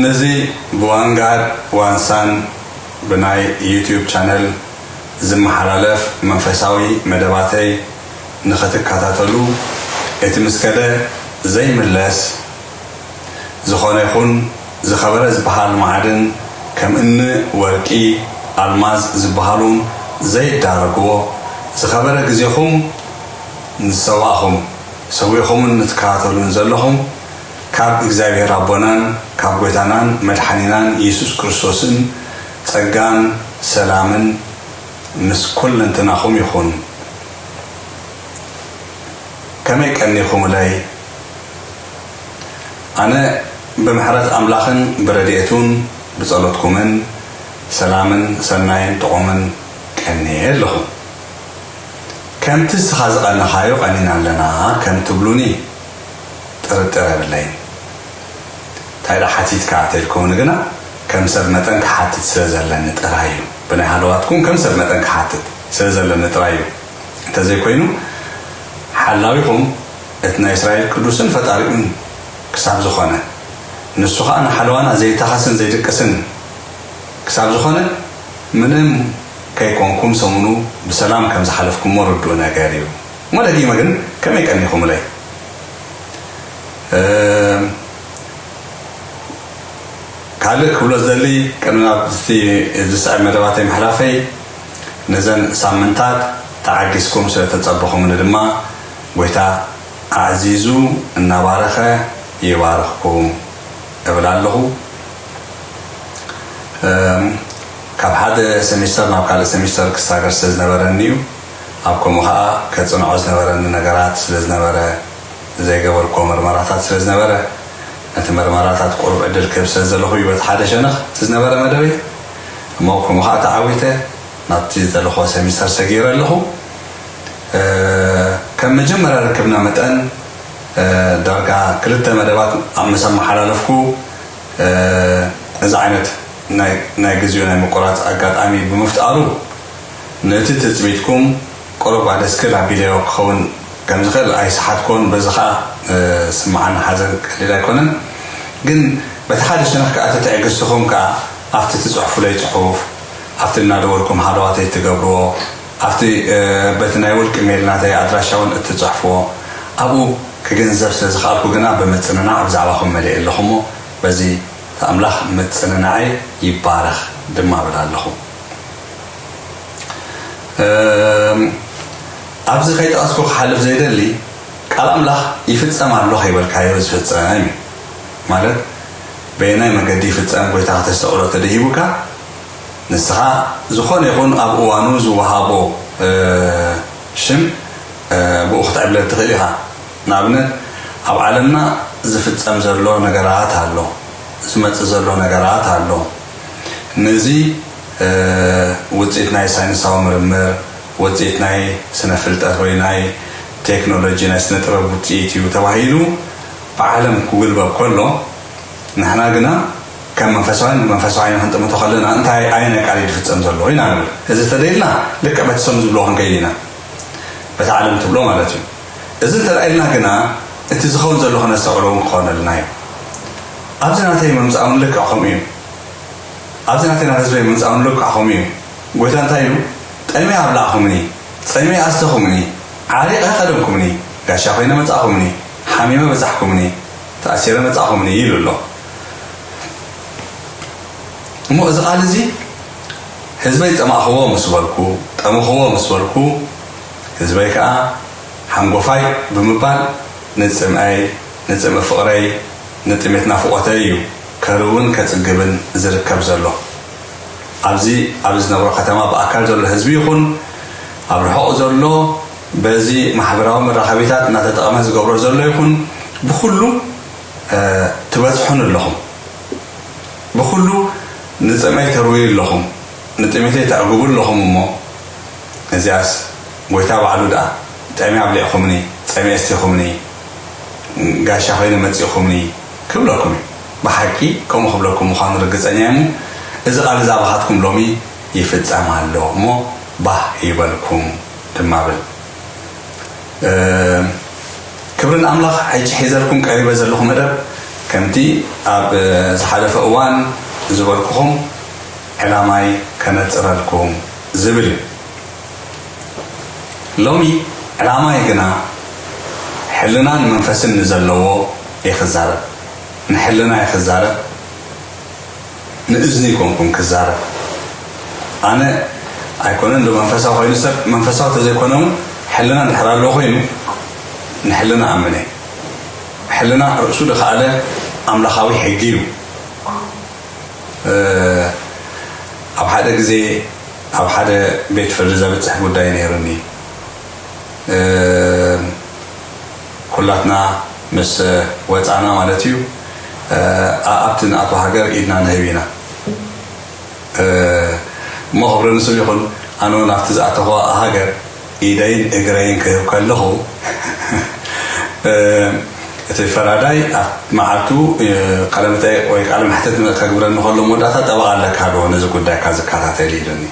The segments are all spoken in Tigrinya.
ነዚ ብዋንጋድ ዋንሳን ብናይ ዩቲዩብ ቻነል ዝመሓላለፍ መንፈሳዊ መደባተይ ንኽትከታተሉ፣ እቲ ምስ ከደ ዘይምለስ ዝኾነ ይኹን ዝኸበረ ዝበሃል መዓድን፣ ከም እኒ ወርቂ፣ ኣልማዝ ዝበሃሉ ዘይዳረግዎ ዝኸበረ ግዜኹም ንዝሰዋእኹም፣ ሰዊእኹምን ንትከታተሉን ዘለኹም፣ ካብ እግዚኣብሔር ኣቦናን ካብ ጐይታናን መድሓኒናን ኢየሱስ ክርስቶስን ጸጋን ሰላምን ምስ ኵለንትናኹም ይኹን። ከመይ ቀኒኹምለይ? ኣነ ብምሕረት ኣምላኽን ብረድኤቱን ብጸሎትኩምን ሰላምን ሰናይን ጥዑምን ቀንየ ኣለኹ። ከምቲ ንስኻ ዝቐነኻዮ ቀኒና ኣለና ከም ትብሉኒ ጥርጥር የብለይን። እንታይ ደኣ ሓቲትካ ተልኩምኒ ግና፣ ከም ሰብ መጠን ክሓትት ስለ ዘለኒ ጥራይ እዩ። ብናይ ሃለዋትኩም ከም ሰብ መጠን ክሓትት ስለ ዘለኒ ጥራይ እዩ። እንተዘይኮይኑ፣ ሓላዊኹም እቲ ናይ እስራኤል ቅዱስን ፈጣሪኡን ክሳብ ዝኾነ፣ ንሱ ኸኣ ንሓለዋና ዘይታኸስን ዘይድቅስን ክሳብ ዝኾነ፣ ምንም ከይኮንኩም ሰሙኑ ብሰላም ከም ዝሓለፍኩሞ ርዱእ ነገር እዩ። እሞ ደጊመ ግን ከመይ ቀኒኹምለይ? እም፣ ካልእ ክብሎ ዝደሊ፣ ቅድሚ ናብቲ ዝስዕብ መደባተይ ምሕላፈይ፣ ነዘን ሳምንታት ተዓጊስኩም ስለ ተጸበኹምኒ ድማ፣ ጐይታ ኣዕዚዙ እናባረኸ ይባርኽኩም እብል ኣለኹ። እም፣ ካብ ሓደ ሰሚስተር ናብ ካልእ ሰሚስተር ክሳገር ስለ ዝነበረኒ እዩ። ኣብ ከምኡ ኸኣ ከጽንዖ ዝነበረኒ ነገራት ስለ ዝነበረ፣ ዘይገበርኩዎ መርመራታት ስለ ዝነበረ፣ ነቲ መርመራታት ቁሩብ ዕድል ክህብ ስለ ዘለኹ እዩ በቲ ሓደ ሸነኽ እቲ ዝነበረ መደበይ። እሞ ከምኡ ኸኣ ተዓዊተ ናብቲ ዝደለኹዎ ሰሚስተር ሰጊረ ኣለኹ። እ፣ ከም መጀመርያ ርክብና መጠን፣ እ፣ ዳርጋ ክልተ መደባት ኣብ ምስ ኣመሓላለፍኩ፣ እ፣ እዚ ዓይነት ናይ፣ ናይ ግዜኡ ናይ ምቁራጽ ኣጋጣሚ ብምፍጣሩ፣ ነቲ ትጽቢትኩም ቁሩብ ኣደስክል ኣቢለዮ ክኸውን ከም ዝኽእል ኣይሰሓትኩዎን። በዚ ኸኣ፣ እ፣ ዝስምዓኒ ሓዘን ቀሊል ኣይኮነን። ግን በቲ ሓደ ሸነኽ ከኣ እቲ ትዕግስትኹም ከኣ ኣብቲ ትጽሕፉለይ ጽሑፍ፣ ኣብቲ እናደወልኩም ሃለዋተይ እትገብርዎ፣ ኣብቲ፣ እ፣ በቲ ናይ ውልቂ ሜል ናተይ ኣድራሻ እውን እትጽሕፍዎ፣ ኣብኡ ክግንዘብ ስለ ዝኸኣልኩ ግና ብምጽንናዕ ብዛዕባኹም መሊኤ ኣለኹ። እሞ በዚ እቲ ኣምላኽ ምጽንናዐይ ይባረኽ ድማ እብል ኣለኹ። እም፣ ኣብዚ ከይጠቐስኩ ክሓልፍ ዘይደሊ፣ ቃል ኣምላኽ ይፍጸም ኣሎ ከይበልካዮ ዝፍጸም እዩ። ማለት፣ በየናይ መገዲ ይፍጸም ጐይታ ከተስተውዕሎ ተደሂቡካ፣ ንስኻ ዝኾነ ይኹን ኣብ እዋኑ ዝወሃቦ፣ እ፣ ሽም፣ እ፣ ብኡ ክትዕብለል ትኽእል ኢኻ። ንኣብነት፣ ኣብ ዓለምና ዝፍጸም ዘሎ ነገራት ኣሎ፣ ዝመጽእ ዘሎ ነገራት ኣሎ። ነዚ፣ እ፣ ውጽኢት ናይ ሳይንሳዊ ምርምር፣ ውጽኢት ናይ ስነ ፍልጠት ወይ ናይ ቴክኖሎጂ፣ ናይ ስነ ጥበብ ውጽኢት እዩ ተባሂሉ ብዓለም ክጉልበብ ከሎ፣ ንሕና ግና ከም መንፈሳውያን ብመንፈሳዊ ዓይኒ ክንጥምቶ ከለና፣ እንታይ ኣየናይ ቃል እዩ ዝፍጸም ዘሎ ኢና ንብል። እዚ እንተደይልና፣ ልክዕ በቲ ሰም ዝብሎ ክንከይድ ኢና። በቲ ዓለም ትብሎ ማለት እዩ። እዚ እንተ ደኣ ኢልና ግና፣ እቲ ዝኸውን ዘሎ ክነስተውዕሎ እውን ክኾነልና እዩ። ኣብዚ ናተይ ምምጻእ እውን ልክዕ ከምኡ እዩ። ኣብዚ ናተይ ናብ ህዝበይ ምምጻእ እውን ልክዕ ከምኡ እዩ። ጎይታ እንታይ ኢሉ? "ጠምየ ኣብላዕኹምኒ፣ ጸሚየ ኣስተኹምኒ፣ ዓሪቐ ከደንኩምኒ፣ ጋሻ ኮይነ መጻእኹምኒ፣ ሓሚመ በጻሕኩምኒ፣ ተኣሲረ መጻእኹምኒ" ኢሉ ኣሎ። እሞ እዚ ቃል እዚ፣ ህዝበይ ጸማእኽዎ ምስ በልኩ፣ ጠምኽዎ ምስ በልኩ፣ ህዝበይ ከኣ ሓንጎፋይ ብምባል ንጽምኣይ፣ ንጽምኢ ፍቕረይ፣ ንጥሜት ናፍቖተይ እዩ ከርውን ከጽግብን ዝርከብ ዘሎ። ኣብዚ ኣብ ዝነብሮ ከተማ ብኣካል ዘሎ ህዝቢ ይኹን ኣብ ርሑቕ ዘሎ በዚ ማሕበራዊ መራኸቢታት እናተጠቐመ ዝገብሮ ዘሎ ይኹን ብኹሉ፣ እ፣ ትበጽሑን ኣለኹም። ብኹሉ ንጽምኣይ ተርውዩ ኣለኹም፣ ንጥሜተይ ተዕግቡ ኣለኹም። እሞ እዚኣስ ጐይታ ባዕሉ ደኣ፣ "ጠምየ ኣብሊዕኹምኒ፣ ጸሚኤ ኣስቲኹምኒ፣ ጋሻ ኮይነ መጺእኹምኒ" ክብለኩም እዩ። ብሓቂ ከምኡ ክብለኩም ምዃኑ ርግጸኛ እየ። እሞ እዚ ቃል እዚ ኣባኻትኩም ሎሚ ይፍጸም ኣሎ እሞ፣ ባህ ይበልኩም ድማ ብል። እ፣ ክብሪ ንኣምላኽ። ሕጂ ሒዘልኩም ቀሪበ ዘለኹ መደብ፣ ከምቲ ኣብ ዝሓለፈ እዋን ዝበልኩኹም ዕላማይ ከነጽረልኩም ዝብል እዩ። ሎሚ ዕላማይ ግና ሕልናን መንፈስን ንዘለዎ እየ ክዛረብ። ንሕልና እየ ክዛረብ፣ ንእዝኒ ኣይኮንኩን ክዛረብ። ኣነ ኣይኮነን ዶ መንፈሳዊ ኮይኑ ሰብ፣ መንፈሳዊ ተዘይኮነ እውን ሕልና እንድሕር ኣለዎ ኮይኑ ንሕልና ኣምን እየ። ሕልና ርእሱ ዝኸኣለ ኣምላኻዊ ሕጊ እዩ። ኣብ ሓደ ግዜ ኣብ ሓደ ቤት ፍርዲ ዘብጽሕ ጉዳይ ነይሩኒ። ኩላትና ምስ ወጻና ማለት እዩ፣ ኣብቲ ንኣቶ ሃገር ኢድና ንህብ ኢና። እሞ ክብሪ ንሱ ይኹን፣ ኣነ እውን ኣብቲ ዝኣተኹ ሃገር ኢደይን እግረይን ክህብ ከለኹ እቲ ፈራዳይ ኣብ መዓልቱ ቃለ መጠይቅ ወይ ቃለ መሕተት ከግብረኒ ከሎ መወዳእታ ጠበቃ ኣለካ ዶ ነዚ ጉዳይካ ዝከታተል ኢሉኒ።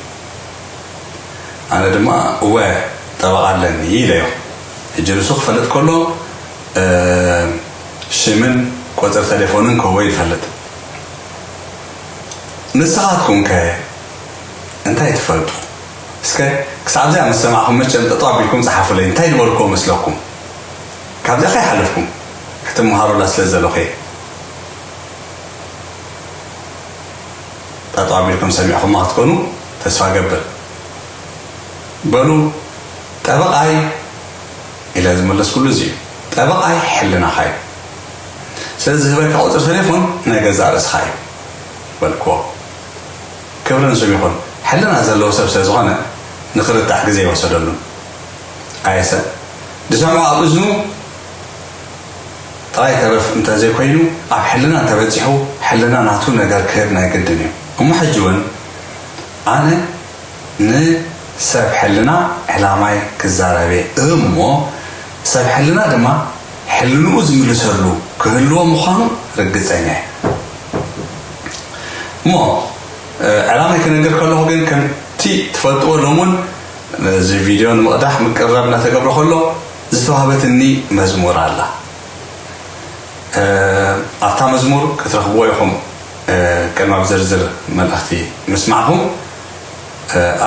ኣነ ድማ እወ ጠበቃ ኣለኒ ኢለዮ። ሕጂ ንሱ ክፈልጥ ከሎ ሽምን ቁፅሪ ቴሌፎንን ከዎ ይፈልጥ። ንስኻትኩም ከ እንታይ ትፈልጡ? እስከ ክሳብ እዚኣ ምስ ሰማዕኹም መቸም ጠጠው ኣቢልኩም ጸሓፉለይ። እንታይ ዝበልኩዎ መስለኩም? ካብዚኣ ከይሓለፍኩም ክትመሃሩላ ስለ ዘለኹ እየ። ጠጠው ኣቢልኩም ሰሚዕኹማ ክትኮኑ ተስፋ ገብር። በሉ ጠበቓይ ኢለ ዝመለስኩሉ እዚ እዩ። ጠበቓይ ሕልናኻ እዩ። ስለዚ ዝህበካ ቁፅሪ ቴሌፎን ናይ ገዛእ ርእስኻ እዩ በልክዎ። ክብሪ ንስም ይኹን። ሕልና ዘለዎ ሰብ ስለ ዝኾነ ንክርታዕ ግዜ ይወሰደሉ። ኣየ ሰብ ዝሰምዖ ኣብ እዝኑ ጥራይ ተረፍ እንተዘይኮይኑ ኣብ ሕልና እንተበፂሑ ሕልና ናቱ ነገር ክህብ ናይ ግድን እዩ። እሞ ሕጂ እውን ኣነ ንሰብ ሕልና ዕላማይ ክዛረብ እየ እሞ ሰብ ሕልና ድማ ሕልንኡ ዝምልሰሉ ክህልዎ ምዃኑ ርግፀኛ እየ። እሞ ዕላማይ ክነግር ከለኹ ግን ከምቲ ትፈልጥዎ ሎም እውን እዚ ቪድዮ ንምቕዳሕ ምቅርራብ እናተገብረ ከሎ ዝተዋህበትኒ መዝሙር ኣላ። ኣብታ መዝሙር ክትረኽብዎ ኢኹም። ቅድሚ ኣብ ዝርዝር መልእኽቲ ምስማዕኹም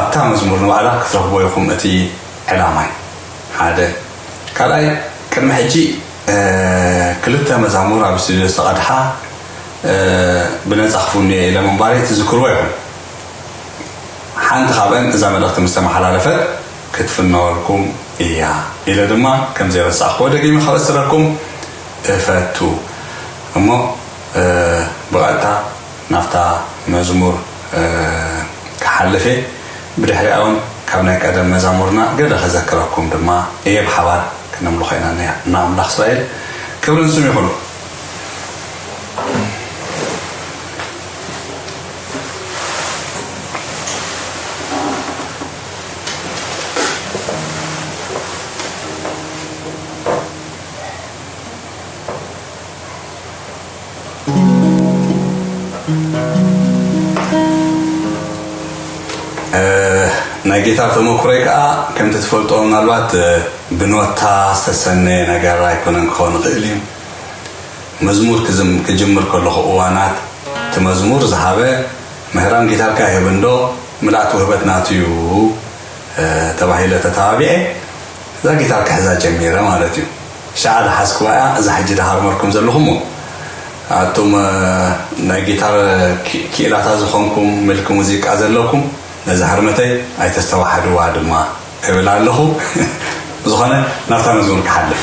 ኣብታ መዝሙር ንባዕላ ክትረኽብዎ ኢኹም እቲ ዕላማይ። ሓደ ካልኣይ ቅድሚ ሕጂ ክልተ መዛሙር ኣብ ስቱድዮ ዝተቐድሓ ብነፃ ክፍኑ እየ ኢለ ምንባረይ ትዝክርዎ ኢኹም። ሓንቲ ካብአን እዛ መልእኽቲ ምስ ተመሓላለፈት ክትፍነወልኩም እያ ኢለ ድማ ከም ዘይረሳዕክዎ ደጊመ ከበስረኩም እፈቱ። እሞ ብቐጥታ ናብታ መዝሙር ክሓልፍ እየ። ብድሕሪኣ እውን ካብ ናይ ቀደም መዛሙርና ገለ ከዘክረኩም ድማ እየ። ብሓባር ክነምልኾ ኢና ንኣምላኽ እስራኤል። ክብሪ ንስሙ ይኹን። ናይ ጊታር ተመኩሮይ ከዓ ከምቲ ትፈልጦ ምናልባት ብኖታ ዝተሰነየ ነገር ኣይኮነን ክኸውን ይኽእል እዩ። መዝሙር ክዝም- ክጅምር ከለኹ እዋናት እቲ መዝሙር ዝሃበ ምህራም ጊታርካ ይህብ እንዶ ምልኣት ውህበት ናቱ እዩ ተባሂለ ተተባቢዐ እዛ ጊታር ክሕዛ ጀሚረ ማለት እዩ። ሻዓ ዝሓዝክዋ እያ እዛ ሕጂ ዝሃርመልኩም ዘለኹም። ኣቱም ናይ ጊታር ክኢላታ ዝኾንኩም ምልኪ ሙዚቃ ዘለኩም ነዛ ህርመተይ ኣይተስተባሕድዋ ድማ እብል ኣለኹ። ብዝኾነ ናብታ መዝሙር ክሓልፍ።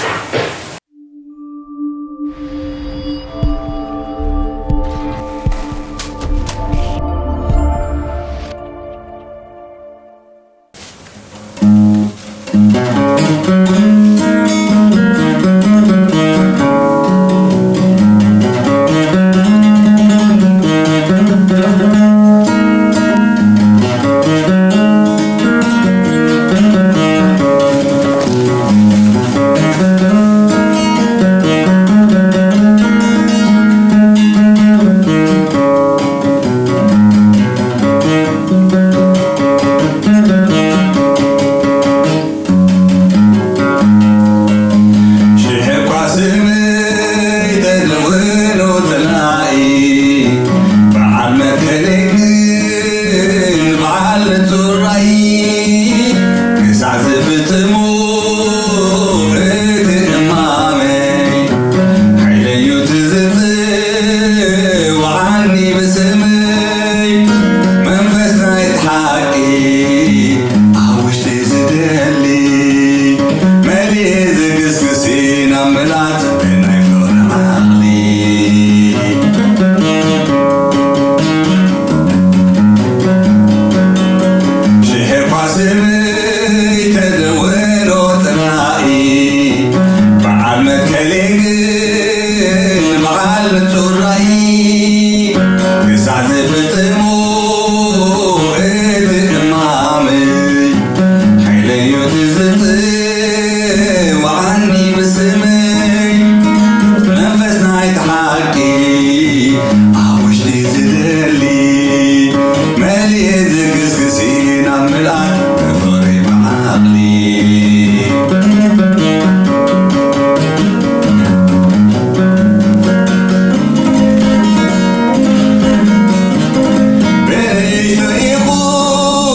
ብንእሽቶ ይኹን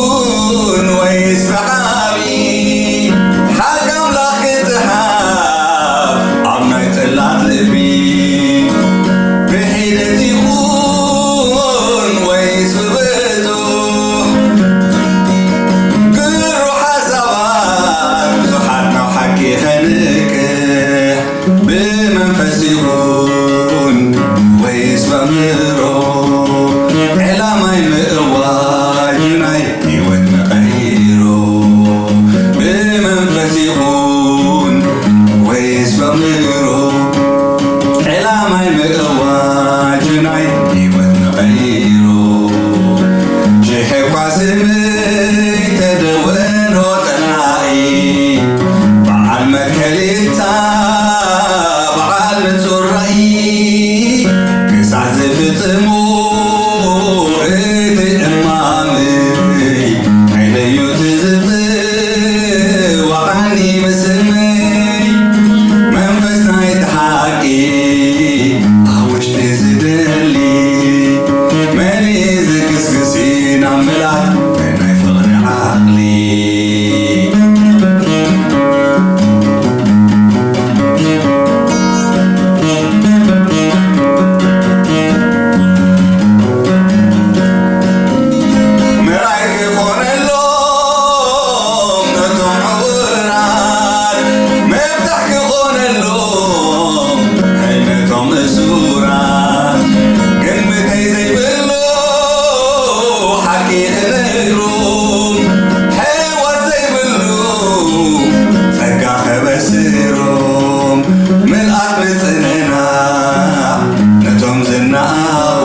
ወይስ ብዓቢ፣ ሓቂ ኣምላኽ ክጽሓፍ ኣብ ናይ ጽላት ልቢ። ብሒደት ይኹን ወይስ ብብዙሕ፣ ግሩሕ ሓሳባት ብዙሓት ናብ ሓቂ ኸንቅሕ። ብመንፈስ ይኹን ወይስ በምሮ፣ ዕላማይ ምእዋጅ ናይ ህይወት መቐይሮ። ብመንፈስ ይኹን ወይስ በምሮ፣ ዕላማይ ምእዋጅ ናይ ህይወት መቐይሮ። ሽሕ እኳ ስምይ ተደወኖ ጸላኢ፣ በዓል መትከሊታ በዓል ንጹር ራእይ፣ ክሳዕ ዝፍጽሞ እቲ እማመይ፣ ሓይለዩ ትዝጽዋዓኒ ብስመይ። መንፈስ ናይቲ ሓቂ ኣብ ውሽጢ ዝደሊ፣ መሊእ ዝግስግስ ናብ ምልኣት ናይ ፍቕሪ ዓቕሊ። ምርኣይ ክኾነሎም ነቶም ዕውራት፣ መፍትሕ ክኾነሎም ነቶም እሱራት። ግምተይ ዘይብሉ ሓቂ ክነግሮም፣ ሕወስ ዘይብሉ ጸጋ ከበስሮም። ምልኣት ምጽንናዕ ነቶም ዝነኣኹ፣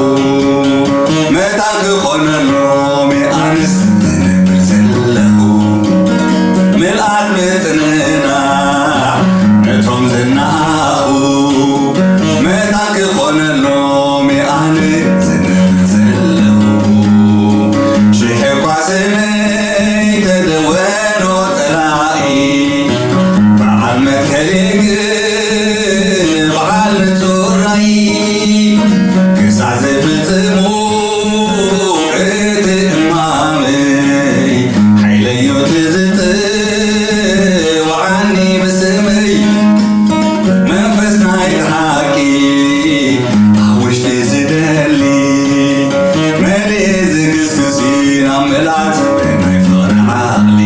መታን ክኾነሎም ኣነስ ዝነብር ዘለኹ። ምልኣት ምጽንናዕ ነቶም ዝነኣኹ፣ መታን ክኾነሎም ኣነ ዝነብር ዘለኹ። ሽሕ እኳ ስመይ ተደወኖ ጸላኢ፣ በዓል መትከሌ ግን በዓል ንጹር ራእይ፣ ክሳዕ ዝፍጽሙ እቲ እማመይ፣ ሓይለዩ ትዝጽዋዓኒ ብስመይ። መንፈስ ናይቲ ሓቂ ኣብ ውሽጢ ዝደሊ፣ መሊእ ዝግስግስ ናብ ምልኣት ናይ ፍቕሪ ዓቕሊ።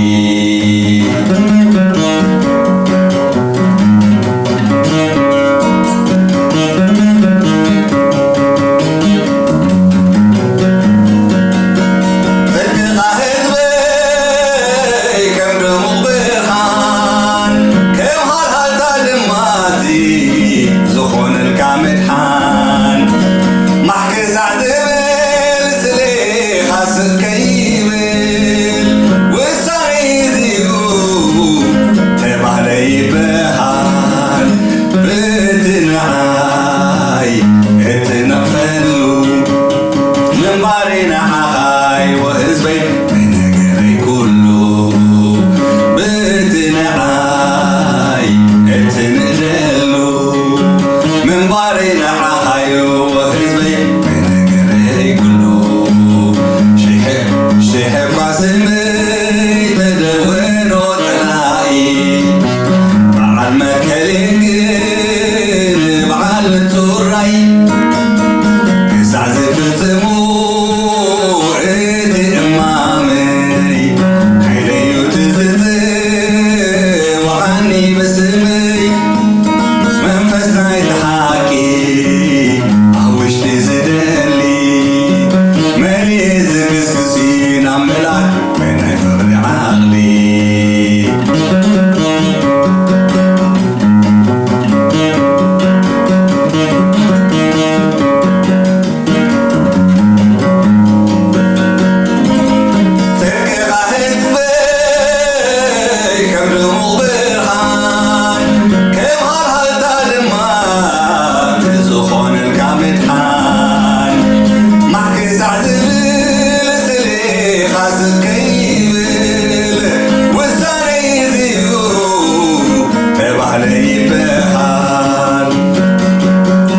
ይበሃል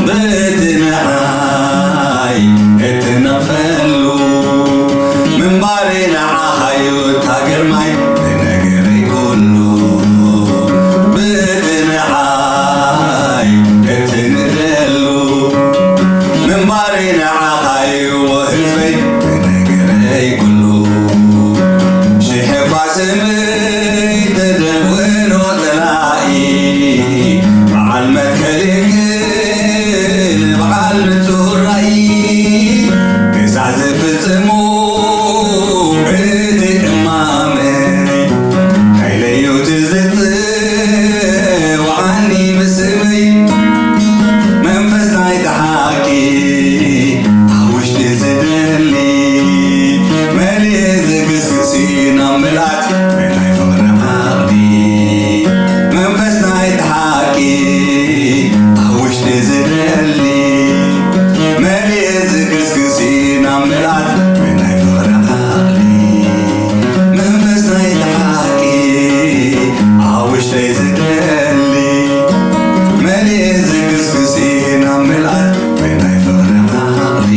በቲ ንዓይ እትነቕፈሉ ምንባረይ ንዓኻዩ እታ ግርማይ ትነግረይ ኩሉ በቲ ንዓይ እትንእደሉ ምንባረይ ንዓኻዩ ህዝበይ ትነግረይ ኩሉ ሽሕ እኳ ስምይ ተደውኖ ጸላኢ በዓል መትከል ግን በዓል ንጹር ራእይ ክሳዕ ዝፍጽሙ እቲ እማመይ ሓይለዩ እቲ ዝጽውዓኒ ብስመይ መንፈስ ናይቲ ሓቂ ኣብ ውሽጢ ዝደሊ መሊእ ዝግስግሲ ናብ ምልኣት ናይ ፍቕሪ ዓቕሊ መንፈስ ናይቲ ሓቂ ኣብ ውሽጢ ዝደሊ መሊእ ዝግስግሲ ናብ ምልኣት ናይ ፍቕሪ ዓቕሊ መንፈስ ናይቲ ሓቂ ኣብ ውሽጠይ ዝደሊ መሊእ ዝግስግሲ ናብ ምልኣት ናይ ፍቕሪ ዓቕሊ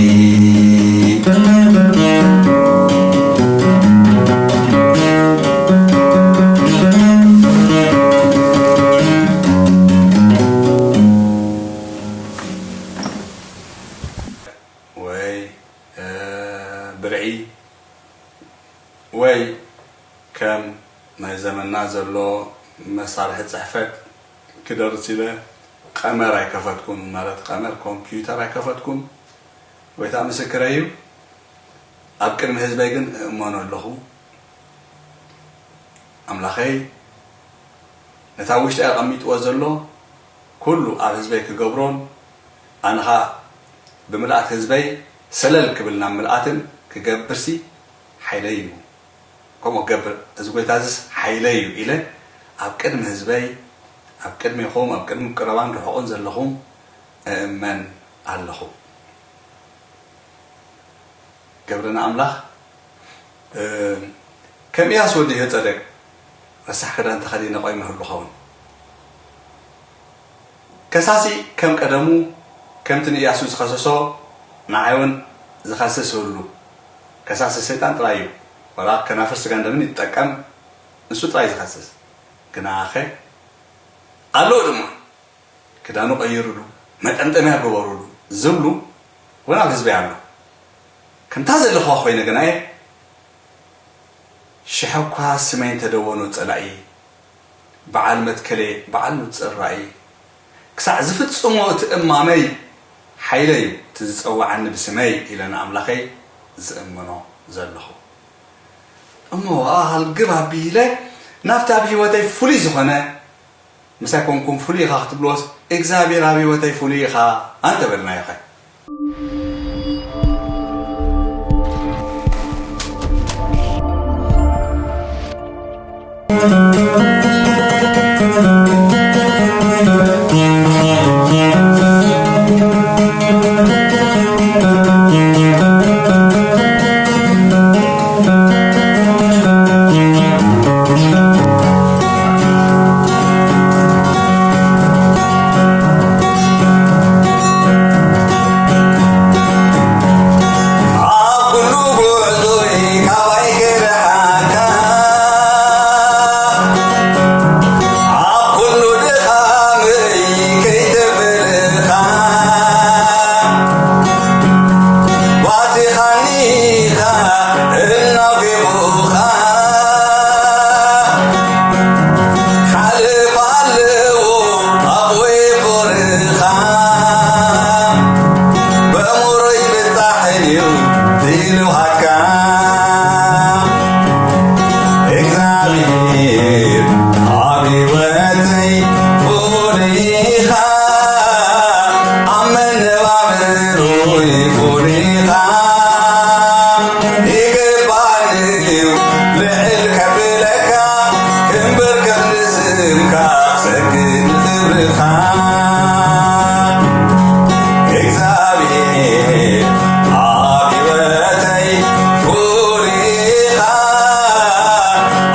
ወይ ብርዒ ወይ ከም ናይ ዘመንና ዘሎ መሳርሒ ጽሕፈት ክደርስ ኢለ ቀመር ኣይከፈትኩን፣ ማለት ቀመር ኮምፒውተር ኣይከፈትኩን። ጎይታ ምስክረይ እዩ። ኣብ ቅድሚ ህዝበይ ግን እእመኖ ኣለኹ። ኣምላኸይ ነታ ውሽጢ ኣቐሚጥዎ ዘሎ ኩሉ ኣብ ህዝበይ ክገብሮን ኣነ ኸኣ ብምልኣት ህዝበይ ሰለል ክብል ናብ ምልኣትን ክገብርሲ ሓይለይ እዩ። ከምኡ ክገብር እዚ ጎይታ እዝስ ሓይለይ እዩ ኢለ ኣብ ቅድሚ ህዝበይ ኣብ ቅድሜኹም ኣብ ቅድሚ ቅረባን ርሑቕን ዘለኹም እእመን ኣለኹ። ገብረና ኣምላኽ ከም ኢያሱ ወዲ ዮጸደቅ ረሳሕ ክዳን ተኸዲነ ቆይመ ህሉ ኸውን። ከሳሲ ከም ቀደሙ ከምቲ ንኢያሱ ዝኸሰሶ ንዓይ እውን ዝኸስስ ህሉ። ከሳሲ ሰይጣን ጥራይ እዩ። ወላ ከናፍር ስጋን ደምን ይጠቀም ንሱ ጥራይ ዝኸስስ። ግናኸ ኣለዉ ድማ ክዳኑ ቀይሩሉ፣ መጠምጠምያ ግበሩሉ ዝብሉ እውን ኣብ ህዝበይ ኣሎ። ከምታ ዘለኹዋ ኮይነ ግናየ ሽሕ እኳ ስመይ እንተደወኖ ጸላኢ፣ በዓል መትከሌ፣ በዓል ንጽር ራእይ፣ ክሳዕ ዝፍጽሞ እቲ እማመይ፣ ሓይለይ እቲ ዝጸውዓኒ ብስመይ ኢለ ንኣምላኸይ ዝእምኖ ዘለኹ። እሞ ኣልግብ ኣቢለ ናብቲ ኣብ ህይወተይ ፍሉይ ዝኾነ ምሳይ ኮንኩም ፍሉይ ኢኻ ክትብልዎስ እግዚኣብሔር ኣብ ህይወተይ ፍሉይ ኢኻ ኣንተበልናዮ ኸ? ኣብ ኩሉ ጉዕዞይ ካባይ ክርሓካ፣ ኣብ ኩሉ ድኻመይ ከይተፈለኻ፣ ባሲኻኒኻ እናጌኹኻ፣ ሓልፍ ኣለዎ ኣቦይ ፍቕርኻ፣ በእምሮይ ብጻሕን እዩ ትልውሃትካ። እግዚኣብሔር ኣብ ህይወተይ ፍሉይ ኢኻ፣ ኣብ መነባብሮይ ፍሉይ ኢኻ። ይግባእኒ እዩ ልዕል ከብለካ፣ ክንበርከኽ ንስምካ፣ ክሰግድ ንኽብርኻ። እግዚኣብሔር ኣብ ህይወተይ ፍሉይ ኢኻ፣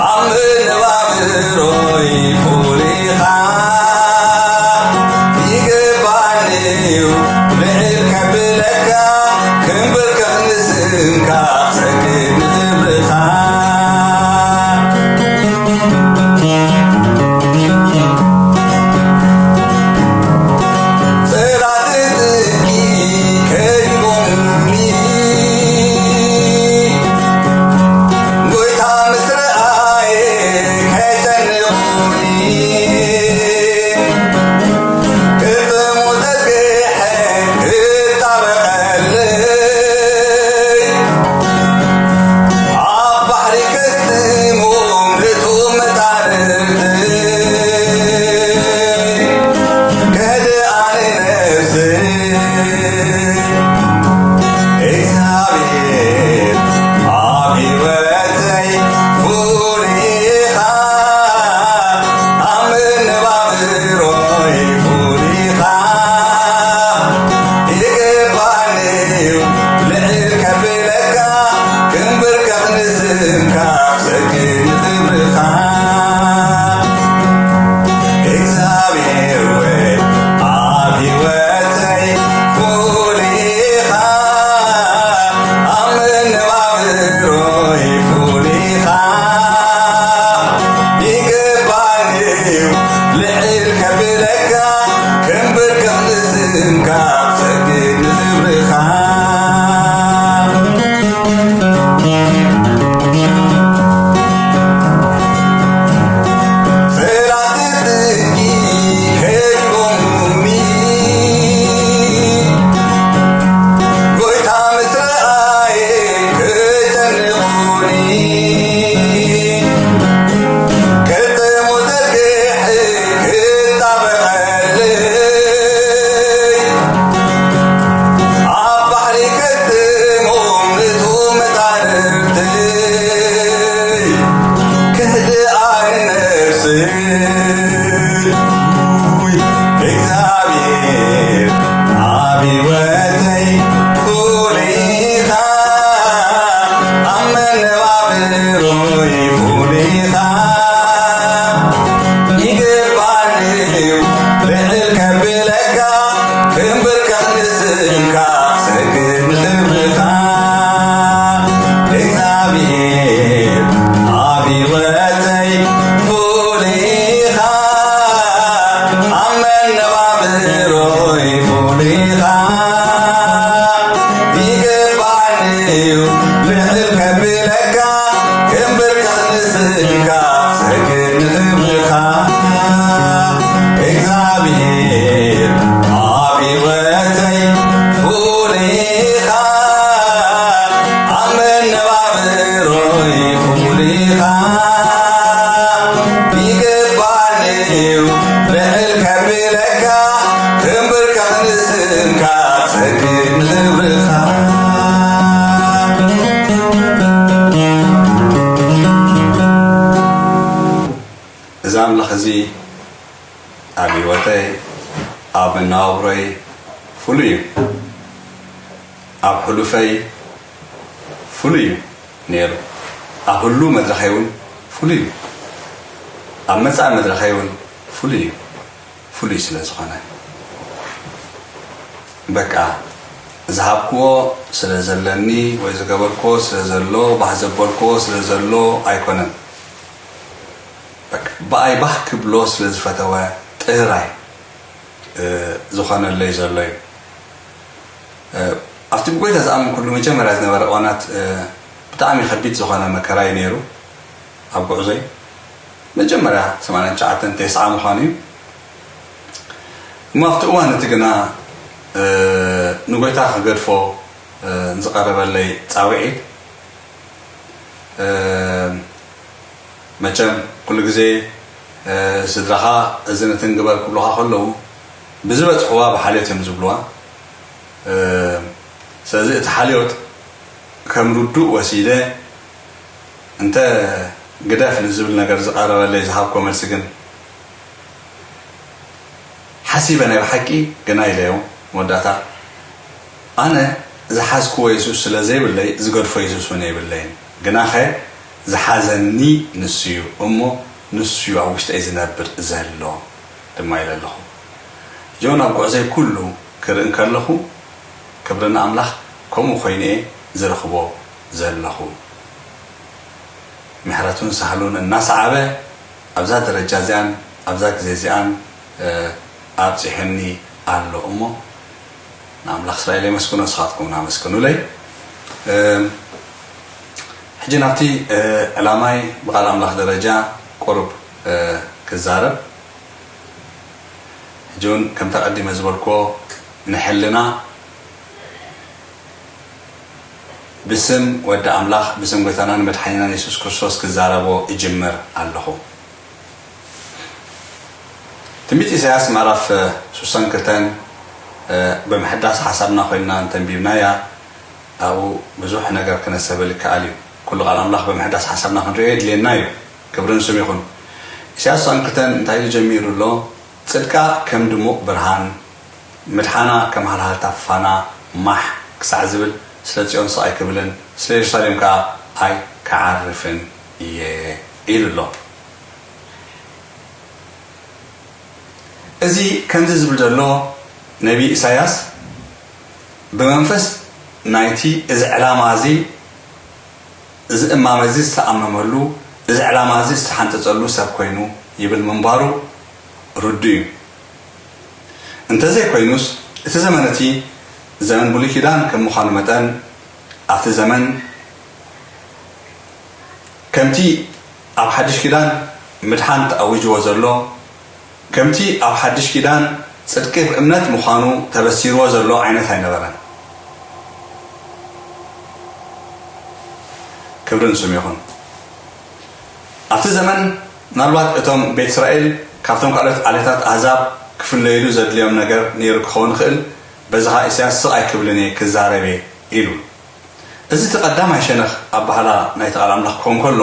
ኣብ መነባብሮይ ፍሉይ ኢኻ። እግዚኣብሔር ኣብ ሕይወተይ ፍሉይ ኢኻ፣ ኣብ መነባብሮይ ፍሉይ ኢኻ። ይግባኒ እዩ ልዕል ከብለካ፣ ክብር ከኽንስልካ፣ ክሰግድ ንኽብርኻ። እግዚኣብሔር ኣብ ሕይወተይ ፍሉይ ኢኻ፣ ኣብ መነባብሮይ ፍሉይ ኢኻ። ይግባኒ እዩ ልዕል ከብለካ፣ ክብር ከኽንስልካ፣ ክሰግድ ንኽብርኻ። እግዚኣብሔር ኣብ ሕይወተይ ፍሉይ ኢኻ፣ ኣብ መነባብሮይ ፍሉይ ኢኻ። ይግባኒ እዩ ልዕል ከብለካ፣ ክብር ከኽንስልካ፣ ክሰግድ ንኽብርኻ። እዚ ኣምላኽ እዚ ኣብ ህይወተይ፣ ኣብ መነባብሮይ ፍሉይ እዩ። ኣብ ሕሉፈይ ፍሉይ እዩ ነይሩ። ኣብ ህሉው መድረኸይ እውን ፍሉይ እዩ። ኣብ መጻኢ መድረኸይ እውን ፍሉይ እዩ። ፍሉይ ስለ ዝኾነ፣ በቃ፣ ዝሃብክዎ ስለ ዘለኒ ወይ ዝገበርክዎ ስለ ዘሎ፣ ባህ ዘበልክዎ ስለ ዘሎ ኣይኮነን። በቃ፣ ብኣይ ባህ ክብሎ ስለ ዝፈተወ ጥራይ፣ እ፣ ዝኾነለይ ዘሎ እዩ። እ፣ ኣብቲ ብጎይታ ዝኣመንኩሉ መጀመርያ ዝነበረ እዋናት፣ እ፣ ብጣዕሚ ከቢድ ዝኾነ መከራ እዩ ነይሩ ኣብ ጉዕዞይ። መጀመርያ ሰማንያን ትሽዓተን፣ ተስዓ ምዃኑ እዩ። እሞ ኣብቲ እዋን እቲ ግና፣ እ፣ ንጎይታ ክገድፎ፣ እ፣ ንዝቐረበለይ ጻውዒት፣ እ፣ መቸም ኩሉ ግዜ፣ እ፣ ስድራኻ እዝን እትን ግበር ክብሉኻ ከለዉ፣ ብዝበጽሕዋ ብሓልዮት እዮም ዝብልዋ። እ፣ ስለዚ እቲ ሓልዮት ከም ርዱእ ወሲደ፣ እንተ ግደፍ ንዝብል ነገር ዝቐረበለይ ዝሃብኮ መልሲ ግን፣ ሓሲበ ናይ ብሓቂ ግና ኢለዮ። መወዳእታ፣ ኣነ ዝሓዝክዎ የሱስ ስለ ዘይብለይ፣ ዝገድፎ የሱስ እውን የብለይን። ግናኸ ዝሓዘኒ ንሱ እዩ፣ እሞ ንሱ እዩ ኣብ ውሽጠይ ዝነብር ዘሎ ድማ ኢለ ኣለኹ። ጆን፣ ኣብ ጉዕዞይ ኩሉ ክርኢ እንከለኹ፣ ክብሪ ንኣምላኽ ከምኡ ኮይኑ እየ ዝረኽቦ ዘለኹ። ምሕረቱን ሳህሉን እናሰዓበ ኣብዛ ደረጃ እዚኣን ኣብዛ ግዜ እዚኣን፣ እ፣ ኣብጺሑኒ ኣሎ እሞ ንኣምላኽ እስራኤል የመስግኖ፣ ንስኻትኩም እውን ኣመስግኑለይ። እ፣ ሕጂ ናብቲ፣ እ፣ ዕላማይ ብቓል ኣምላኽ ደረጃ ቁሩብ፣ እ፣ ክዛረብ። ሕጂ እውን ከምቲ ኣቐዲመ ዝበልክዎ ንሕልና ብስም ወዲ ኣምላኽ፣ ብስም ጎይታናን መድሓኒናን የሱስ ክርስቶስ ክዛረቦ እጅምር ኣለኹ። ትንቢት ኢሳያስ ምዕራፍ፣ እ፣ ስሳን ክልተን፣ እ፣ ብምሕዳስ ሓሳብና ኮይንና እንተንቢብናያ፣ ኣብኡ ብዙሕ ነገር ክነሰብል ይከኣል እዩ። ኩሉ ቃል ኣምላኽ ብምሕዳስ ሓሳብና ክንርእዮ የድልየና እዩ። ክብሪ ንስሙ ይኹን። ኢሳያስ ስሳን ክልተን እንታይ ኢሉ ጀሚሩ ኣሎ? ጽድቃ ከም ድሙቕ ብርሃን፣ ምድሓና ከም ሃልሃልታ ፋና ማሕ ክሳዕ ዝብል፣ ስለ ጽዮን ስቕ ኣይክብልን፣ ስለ የሩሳሌም ከኣ ኣይክዓርፍን እየ ኢሉ ኣሎ። እዚ ከምዚ ዝብል ዘሎ ነቢ ኢሳያስ ብመንፈስ ናይቲ እዚ ዕላማ እዚ፣ እዚ እማመ እዚ ዝተኣመመሉ፣ እዚ ዕላማ እዚ ዝተሓንጸጸሉ ሰብ ኮይኑ ይብል ምንባሩ ርዱእ እዩ። እንተዘይኮይኑስ፣ እቲ ዘመን እቲ ዘመን ብሉይ ኪዳን ከም ምዃኑ መጠን፣ ኣብቲ ዘመን ከምቲ ኣብ ሓድሽ ኪዳን ምድሓን ተኣዊጅዎ ዘሎ፣ ከምቲ ኣብ ሓድሽ ኪዳን ጽድቂ ብእምነት ምዃኑ ተበሲርዎ ዘሎ ዓይነት ኣይነበረን። ክብሪ ንስሙ ይኹን። ኣብቲ ዘመን ምናልባት እቶም ቤት እስራኤል ካብቶም ካልኦት ዓሌታት ኣህዛብ ክፍለይሉ ዘድልዮም ነገር ነይሩ ክኸውን ይኽእል፣ በዚ ኸኣ ኢሳያስ ስቕ ኣይክብልን እየ ክዛረብ እየ ኢሉ። እዚ እቲ ቀዳማይ ሸነኽ ኣበሃህላ ናይቲ ቃል ኣምላኽ ክኸውን ከሎ፣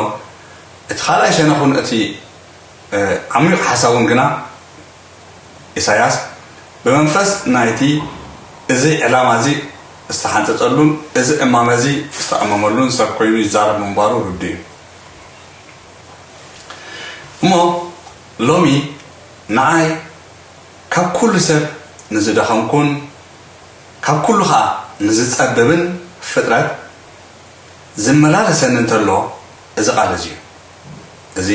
እቲ ካልኣይ ሸነኽ እውን እቲ ዓሚቕ ሓሳቡን ግና ኢሳያስ ብመንፈስ ናይቲ እዚ ዕላማ እዚ ዝተሓንጸጸሉን እዚ እማመ እዚ ዝተኣመመሉን ሰብ ኮይኑ ይዛረብ ምንባሩ ርዱእ እዩ። እሞ ሎሚ ንዓይ ካብ ኩሉ ሰብ ንዝደኸምኩን ካብ ኩሉ ኸኣ ንዝጸብብን ፍጥረት ዝመላለሰኒ እንተሎ እዚ ቃል እዚ እዩ። እዚ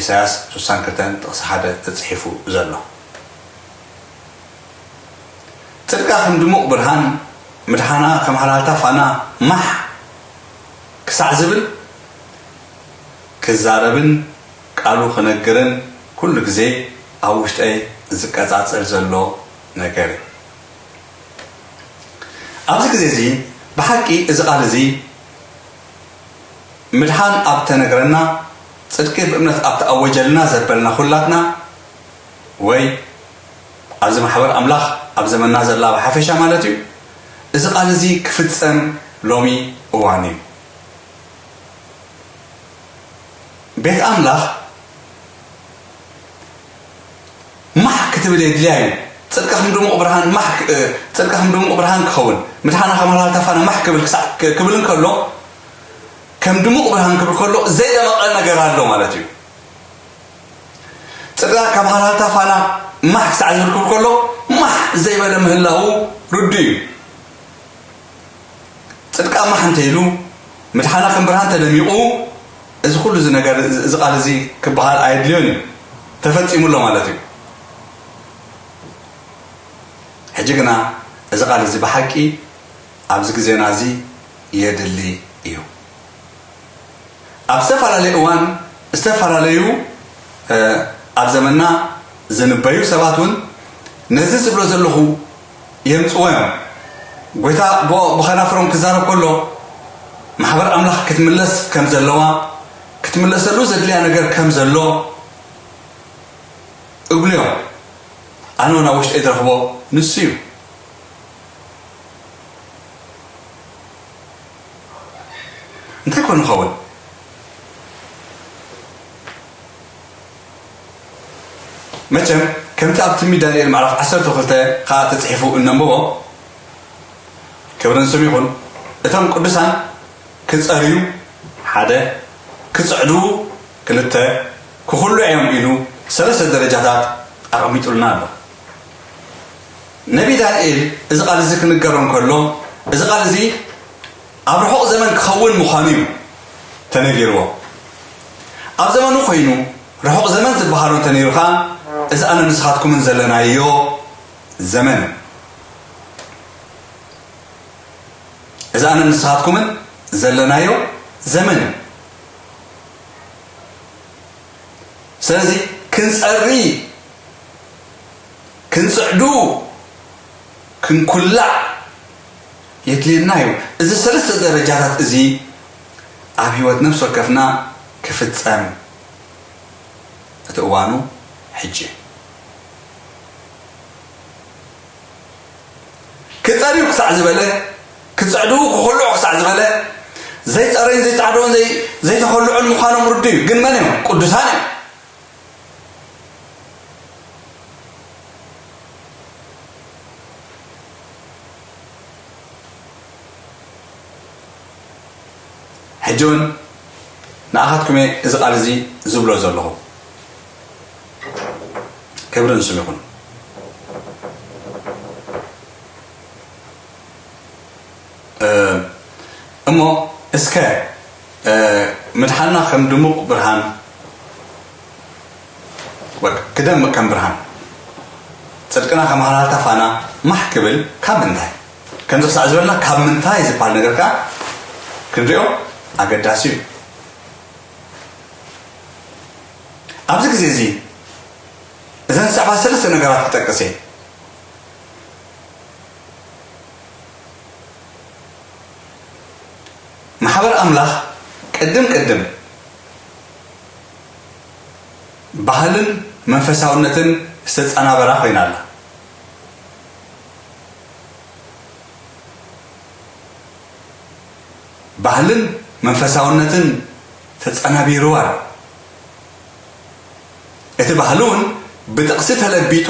ኢሳያስ ስሳን ክልተን ጥቕሲ ሓደ ተጽሒፉ ዘሎ። ጽድቃ ከም ድሙቕ ብርሃን፣ ምድሓና ከም ሃልሃልታ ፋና ማሕ ክሳዕ ዝብል ክዛረብን ቃሉ ክነግርን ኩሉ ግዜ ኣብ ውሽጠይ ዝቀጻጸል ዘሎ ነገር እዩ። ኣብዚ ግዜ እዚ ብሓቂ እዚ ቃል እዚ ምድሓን ኣብ ተነግረና፣ ጽድቂ ብእምነት ኣብ ተኣወጀልና ዘበልና ኩላትና፣ ወይ ኣብዚ ማሕበር ኣምላኽ ኣብ ዘመንና ዘላ ብሓፈሻ ማለት እዩ፣ እዚ ቃል እዚ ክፍጸም ሎሚ እዋን እዩ። ቤት ኣምላኽ ማሕ ክትብል የድልያ እዩ። ጽድቃ ከም ድሙቕ ብርሃን ማሕ ክ-፣ እ፣ ጽድቃ ከም ድሙቕ ብርሃን ክኸውን፣ ምድሓና ከም ሃልሃልታ ፋና ማሕ ክብል ክሳዕ ክ-፣ ክብል እንከሎ፣ ከም ድሙቕ ብርሃን ክብል ከሎ ዘይደመቐ ነገር ኣሎ ማለት እዩ። ጽድቃ ከም ሃልሃልታ ፋና ማሕ ክሳዕ ዝብል ክብል ከሎ፣ ማሕ ዘይበለ ምህላዉ ርዱእ እዩ። ጽድቃ ማሕ እንተ ኢሉ፣ ምድሓና ከም ብርሃን ተደሚቑ፣ እዚ ኩሉ እዚ ነገር፣ እዚ፣ እዚ ቃል እዚ ክበሃል ኣየድልዮን እዩ። ተፈጺሙ ኣሎ ማለት እዩ። ሕጂ ግና እዚ ቃል እዚ ብሓቂ ኣብዚ ግዜና እዚ የድሊ እዩ። ኣብ ዝተፈላለየ እዋን ዝተፈላለዩ፣ እ፣ ኣብ ዘመንና ዝንበዩ ሰባት እውን ነዚ ዝብሎ ዘለኹ የምጽዎ እዮም። ጎይታ ብ-፣ ብኸናፍሮም ክዛረብ ከሎ፣ ማሕበር ኣምላኽ ክትምለስ ከም ዘለዋ፣ ክትምለሰሉ ዘድልያ ነገር ከም ዘሎ እብሉ እዮም። ኣነ እውን ኣብ ውሽጠይ ዝረኽቦ ንሱ እዩ። እንታይ ኮን ይኸውን? መቸም ከምቲ ኣብ ትንቢት ዳንኤል ምዕራፍ ዓሰርተ ክልተ ኸኣ ተጻሒፉ እነንብቦ፣ ክብሪ ንስሙ ይኹን፣ እቶም ቅዱሳን ክጸርዩ ሓደ፣ ክጽዕዱ ክልተ፣ ክኹልዑ እዮም ኢሉ ሰለስተ ደረጃታት ኣቐሚጡልና ኣሎ። ነቢ ዳንኤል እዚ ቃል እዚ ክንገሮ እንከሎ፣ እዚ ቃል እዚ ኣብ ርሑቕ ዘመን ክኸውን ምዃኑ እዩ ተነጊርዎ። ኣብ ዘመኑ ኮይኑ ርሑቕ ዘመን ዝበሃሎ እንተነይሩ ኸኣ፣ እዚ ኣነ ንስኻትኩምን ዘለናዮ ዘመን እዩ። እዚ ኣነ ንስኻትኩምን ዘለናዮ ዘመን እዩ። ስለዚ ክንጸሪ፣ ክንጽዕዱ፣ ክንኩላዕ የድልየና እዩ። እዚ ሰለስተ ደረጃታት እዚ ኣብ ህይወት ነፍሲ ወከፍና ክፍጸም እቲ እዋኑ ሕጂ እዩ። ክጸርዩ ክሳዕ ዝበለ፣ ክጽዕዱ ክኹልዑ ክሳዕ ዝበለ፣ ዘይጸረዩን ዘይጻዕደውን ዘይ-፣ ዘይተኸልዑን ምዃኖም ርዱእ እዩ። ግን መን እዮም? ቅዱሳን እዮም። ሕጂ እውን ንኣኻትኩም እየ እዚ ቃል እዚ ዝብሎ ዘለኹ። ክብሪ ንስም ይኹን። እ፣ እሞ እስከ፣ እ፣ ምድሓንና ከም ድሙቕ ብርሃን፣ ወ-፣ ክደምቕ ከም ብርሃን፣ ጽድቅና ከም ሃልሃልታ ፋና ማሕ ክብል ካብ ምንታይ? ከምዚ ክሳዕ ዝበልና ካብ ምንታይ ዝበሃል ነገር ከኣ ክንሪኦ ኣገዳሲ እዩ። ኣብዚ ግዜ እዚ እዘን ዝስዕባ ሰለስተ ነገራት ክጠቅስ እየ። ማሕበር ኣምላኽ ቅድም ቅድም ባህልን መንፈሳውነትን ዝተጸናበራ ኮይና ኣላ። ባህልን መንፈሳውነትን ተጸናቢርዋ ኣሎ። እቲ ባህሊ እውን ብጥቕሲ ተለቢጡ፣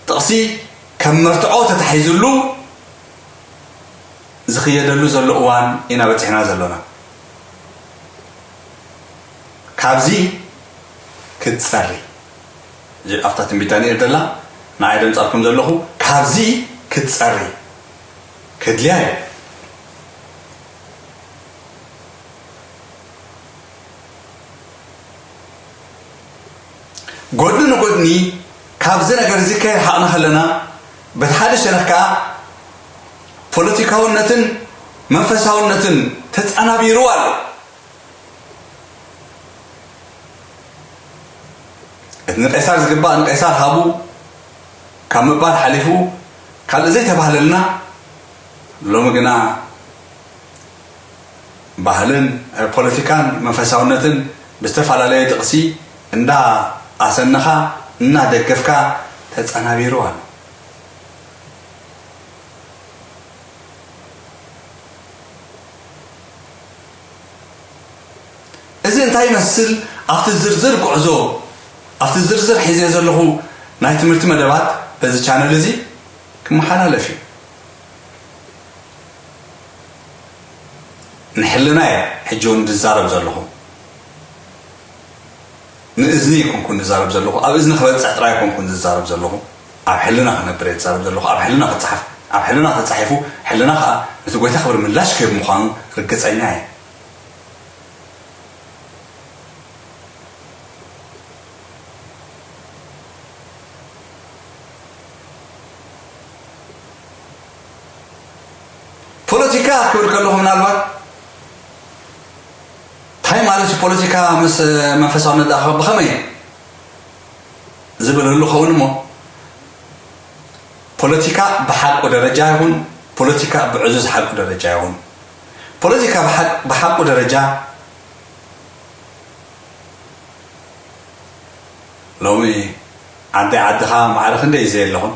ጥቕሲ ከም መርትዖ ተታሒዙሉ ዝኽየደሉ ዘሎ እዋን ኢና በጺሕና ዘሎና። ካብዚ ክትጸሪ፣ እዚ ኣብታ ትንቢት ዳንኤል ዘላ ንዓይ ደምጻልኩም ዘለኹ፣ ካብዚ ክትጸሪ ክድልያ እዩ። ጎድኒ ንጎድኒ ካብዚ ነገር እዚ ከይረሓቕና ከለና፣ በቲ ሓደ ሸነኽ ከኣ ፖለቲካውነትን መንፈሳውነትን ተጸናቢሩ ኣሎ። እቲ ንቄሳር ዝግባእ ንቄሳር ሃቡ ካብ ምባል ሓሊፉ ካልእ ዘይተባህለልና፣ ሎሚ ግና ባህልን ፖለቲካን መንፈሳውነትን ብዝተፈላለየ ጥቕሲ እንዳ ኣሰነኻ እናደገፍካ ተጸናቢሩ ኣሎ። እዚ እንታይ ይመስል? ኣብቲ ዝርዝር ጉዕዞ፣ ኣብቲ ዝርዝር ሒዘ ዘለኹ ናይ ትምህርቲ መደባት በዚ ቻነል እዚ ክመሓላለፍ እዩ። ንሕልና እየ ሕጂ እውን ዝዛረብ ዘለኹ። ንእዝኒ ኣይኮንኩን ዝዛረብ ዘለኹ፣ ኣብ እዝኒ ክበጽሕ ጥራይ ኣይኮንኩን ዝዛረብ ዘለኹ። ኣብ ሕልና ክነብር እየ ዝዛረብ ዘለኹ። ኣብ ሕልና ክጸሓፍ፣ ኣብ ሕልና ተጻሒፉ፣ ሕልና ከኣ ነቲ ጎይታ ክብሪ ምላሽ ክህብ ምዃኑ ርግጸኛ እየ። ፖለቲካ ክብል ከለኹ ምናልባት እንታይ ማለት እዩ ፖለቲካ ምስ መንፈሳውነት ደኣ ብኸመይ ዝብል ህሉ ኸውን እሞ፣ ፖለቲካ ብሓቁ ደረጃ ይኹን፣ ፖለቲካ ብዕዙዝ ሓቁ ደረጃ ይኹን፣ ፖለቲካ ብሓቅ-፣ ብሓቁ ደረጃ ሎሚ ዓደይ ዓድኻ ማዕረ ክንደይ እዩ ዘየለኹን?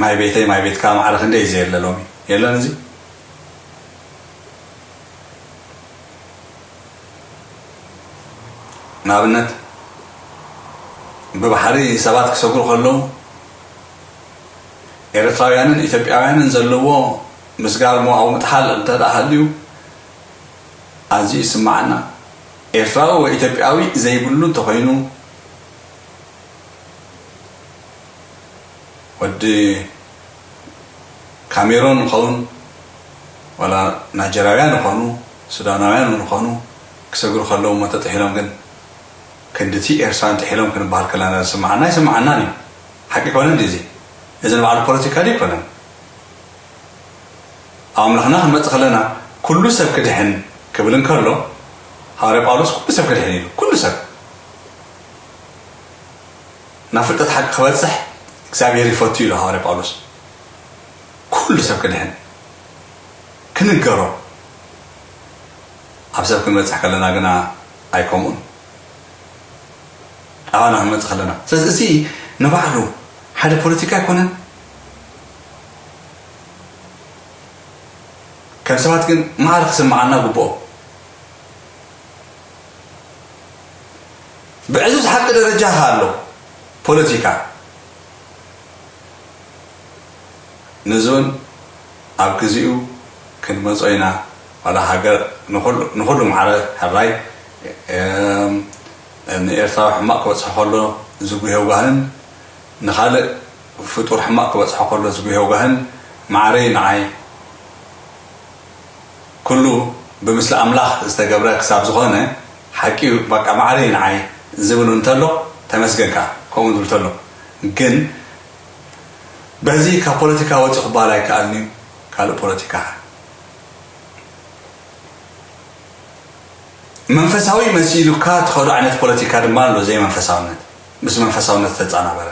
ማይ ቤተይ ማይ ቤትካ ማዕረ ክንደይ እዩ ዘየለ ሎሚ? የለን እዚ። ንኣብነት ብባሕሪ ሰባት ክሰግሩ ከለዉ ኤርትራውያንን ኢትዮጵያውያንን ዘለዎ ምስጋር ሞያዊ ምጥሓል እንተ ደኣ ሃልዩ ኣዝዩ ይስምዓና። ኤርትራዊ ወይ ኢትዮጵያዊ ዘይብሉ እንተኾይኑ ወዲ ካሜሮን ይኸውን ዋላ ናይጀራውያን ይኾኑ ሱዳናውያን እውን ይኾኑ ክሰግሩ ከለዉ እሞ ተጥሒሎም ግን ክንድቲ ኤርትራን ጥሒሎም ክንበሃል ከለና ዝስምዓና ኣይስምዓናን እዩ። ሓቂ ኮነ እንዲ እዚ? እዚ ንባዕሉ ፖለቲካ ድዩ ኣይኮነን? ኣብ ኣምላኽና ክንመጽእ ከለና ኩሉ ሰብ ክድሕን ክብል እንከሎ ሃዋርያ ጳውሎስ ኩሉ ሰብ ክድሕን ኢሉ። ኩሉ ሰብ ናብ ፍልጠት ሓቂ ክበጽሕ እግዚኣብሔር ይፈቱ ኢሉ ሃዋርያ ጳውሎስ። ኩሉ ሰብ ክድሕን ክንገሮ ኣብ ሰብ ክንበጽሕ ከለና ግና ኣይከምኡን። ኣባና ክንመጽእ ከለና። ስለዚ እዚ ንባዕሉ ሓደ ፖለቲካ ኣይኮነን። ከም ሰባት ግን ማዕረ ክስምዓና ግብኦ። ብዕዙዝ ሓቂ ደረጃ ኣሎ ፖለቲካ። ነዚ እውን ኣብ ግዜኡ ክንመጾ ኢና። ዋላ ሃገር ንኹሉ፣ ንኹሉ ማዕረ ሕራይ፣ እም፣ ንኤርትራዊ ሕማቕ ክበጽሖ ከሎ ዝጉሄ ጓህን ንኻልእ ፍጡር ሕማቕ ክበጽሖ ከሎ ዝጉሄ ጓህን ማዕረይ ንዓይ ኩሉ ብምስሊ ኣምላኽ ዝተገብረ ክሳብ ዝኾነ ሓቂ እዩ። በቃ ማዕረይ ንዓይ ዝብል እንተሎ ተመስገን ከኣ ከምኡ ዝብል እንተሎ ግን በዚ ካብ ፖለቲካ ወፂኡ ክበሃል ኣይከኣልን እዩ። ካልእ ፖለቲካ መንፈሳዊ መሲሉካ ትኸዶ ዓይነት ፖለቲካ ድማ ኣሎ ዘይመንፈሳውነት ምስ መንፈሳውነት ዝተፃናበረ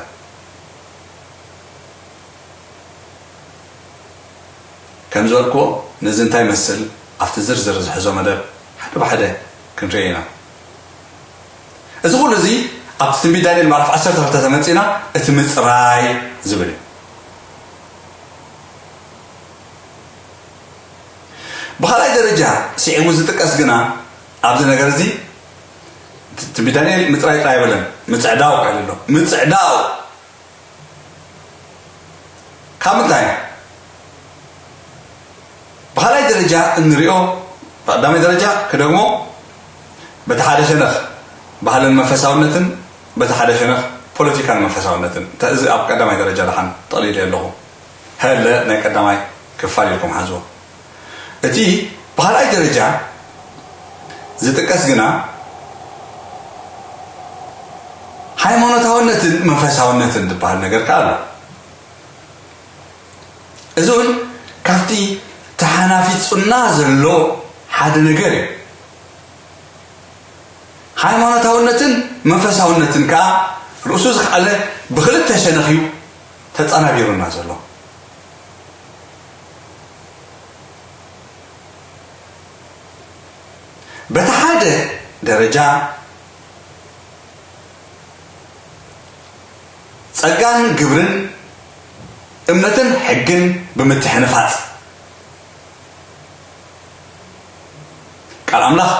ከም ዝበልክዎ ነዚ እንታይ ይመስል ኣብቲ ዝርዝር ዝሕዞ መደብ ሓደ ብሓደ ክንርኢ ኢና። እዚ ኩሉ እዚ ኣብቲ ትንቢት ዳንኤል ምዕራፍ ዓሰርተ ክልተ ተመጺና እቲ ምጽራይ ዝብል እዩ። ብኻልኣይ ደረጃ ስዒቡ ዝጥቀስ ግና ኣብዚ ነገር እዚ ትንቢት ዳንኤል ምጽራይ ጥራይ ኣይበለን፣ ምጽዕዳው ክብል ኣሎ። ምጽዕዳው ካብ ምንታይ? ብኻልኣይ ደረጃ እንሪኦ፣ ብቐዳማይ ደረጃ ክደግሞ፣ በቲ ሓደ ሸነኽ ባህልን መንፈሳውነትን፣ በቲ ሓደ ሸነኽ ፖለቲካን መንፈሳውነትን። እተ-፣ እዚ ኣብ ቀዳማይ ደረጃ ደሓን ጠቕሊለ ኣለኹ። ሀለ ናይ ቀዳማይ ክፋል ኢልኩም ሓዝዎ። እቲ ብኻልኣይ ደረጃ ዝጥቀስ ግና ሃይማኖታውነትን መንፈሳውነትን ዝበሃል ነገር ከኣ ኣሎ። እዚ እውን ካብቲ ተሓናፊጹና ዘሎ ሓደ ነገር እዩ። ሃይማኖታውነትን መንፈሳውነትን ከኣ ርእሱ ዝኸኣለ ብኽልተ ሸነኽ እዩ ተጸናቢሩና ዘሎ። በቲ ሓደ ደረጃ ጸጋን ግብርን፣ እምነትን ሕግን ብምትሕንፋጽ፣ ቃል ኣምላኽ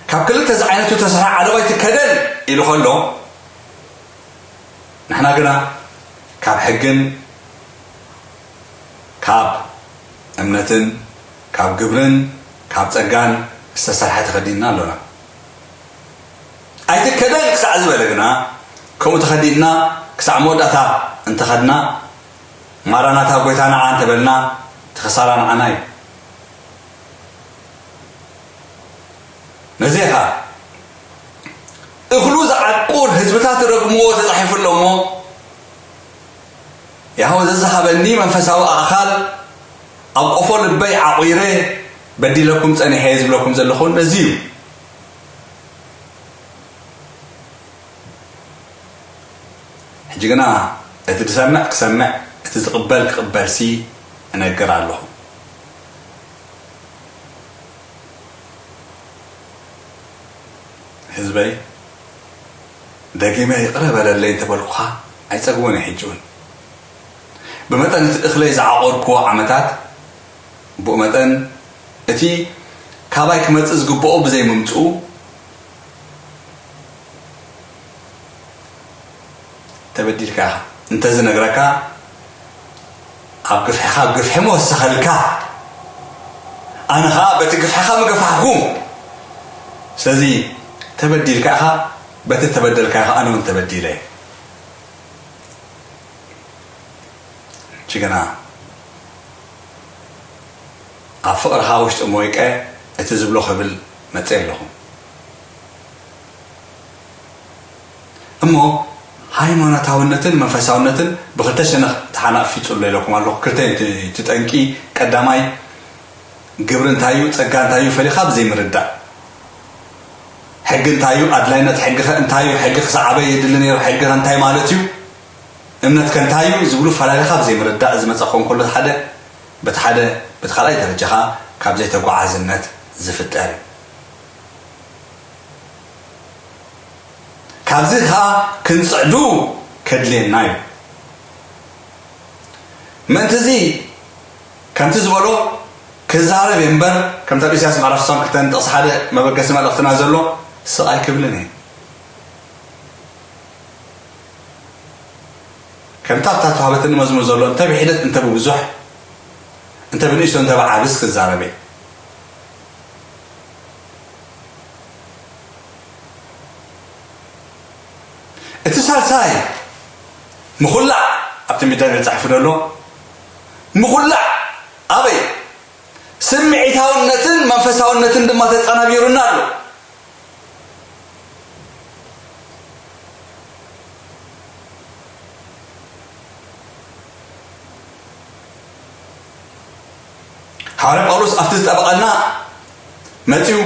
ካብ ክልተ ዝዓይነቱ ተሰርሐ ዓለባ ኣይትከደን ኢሉ ከሎ፣ ንሕና ግና ካብ ሕግን ካብ እምነትን ካብ ግብርን ካብ ጸጋን ዝተሰርሐ ተኸዲንና ኣሎና። ኣይትከደን ክሳዕ ዝበለ ግና፣ ከምኡ ተኸዲንና ክሳዕ መወዳእታ እንተኸድና፣ ማራናታ፣ ጎይታ ንዓ እንተበልና፣ እቲ ክሳራ ንዓና እዩ። ነዚ ኸኣ እኽሉ ዝዓቁር ህዝብታት ረግምዎ ተጻሒፉ ኣሎ እሞ፣ ያህወ ዘዝሃበኒ መንፈሳዊ ኣእኻል ኣብ ቆፎ ልበይ ዓቑረ በዲለኩም ጸኒሐ ዝብለኩም ዘለኹ ነዚ እዩ። ሕጂ ግና እቲ ዝሰምዕ ክሰምዕ፣ እቲ ዝቕበል ክቕበልሲ እነግር ኣለኹ። ህዝበይ፣ ደጊመ ይቕረ በለለይ እንተበልኩኻ ኣይጸግቦን እየ። ሕጂ እውን ብመጠን እቲ እኽለይ ዝዓቖርክዎ ዓመታት፣ ብኡ መጠን እቲ ካባይ ክመጽእ ዝግብኦ ብዘይምምጽኡ፣ ተበዲልካ ኢኻ። እንተዝነግረካ፣ ኣብ ግፍሕኻ ግፍሒ ምወሰኸልካ፣ ኣነ ኸኣ በቲ ግፍሕኻ ምገፋሕኩ። ስለዚ ተበዲልካ ኢኻ፣ በቲ ተበደልካዮ ኸኣ ኣነ እውን ተበዲለ። ጅግና፣ ኣብ ፍቕርኻ ውሽጢ እሞ ወይቀ እቲ ዝብሎ ክብል መጽየ ኣለኹ። እሞ ሃይማኖታውነትን መንፈሳውነትን ብኽልተ ሸነኽ ተሓናፊጹ ኣሎ ኢለኩም ኣለኹ። ክልተ እቲ፣ እቲ ጠንቂ ቀዳማይ ግብሪ እንታይ እዩ፣ ጸጋ እንታይ እዩ ፈሊኻ ብዘይምርዳእ፣ ሕጊ እንታይ እዩ፣ ኣድላይነት ሕጊ ኸ እንታይ እዩ፣ ሕጊ ክሳዕ ኣበይ የድሊ ነይሩ፣ ሕጊ ኸ እንታይ ማለት እዩ፣ እምነት ከ እንታይ እዩ ዝብሉ ፈላሊኻ ብዘይምርዳእ ዝመጸ ክኸውን ከሎ፣ ሓደ በቲ ሓደ፣ በቲ ካልኣይ ደረጃ ኸኣ ካብ ዘይተጓዓዝነት ዝፍጠር እዩ። ካብዚ ኸኣ ክንጽዕዱ ከድልየና እዩ። ምእንቲ እዚ ከምቲ ዝበሎ ክዛረብ እየ እምበር፣ ከምቲ ኣብ ኢሳያስ ምዕራፍ ስሳን ክልተን ጥቕሲ ሓደ መበገሲ መልእኽትና ዘሎ ስቕ ኣይክብልን እየ። ከምታ ኣብታ ተዋህበትኒ መዝሙር ዘሎ፣ እንተ ብሒደት እንተ ብብዙሕ፣ እንተ ብንእሽቶ እንተ ብዓብስ ክዛረብ እየ። እቲ ሳልሳይ ምኹላዕ ኣብ ትንቢት ዳንኤል ጻሒፉ ዘሎ ምኹላዕ ኣበይ? ስምዒታውነትን መንፈሳውነትን ድማ ተጸናቢሩና ኣሎ። ሃዋርያ ጳውሎስ ኣብቲ ዝጠበቐና መጺኡ፣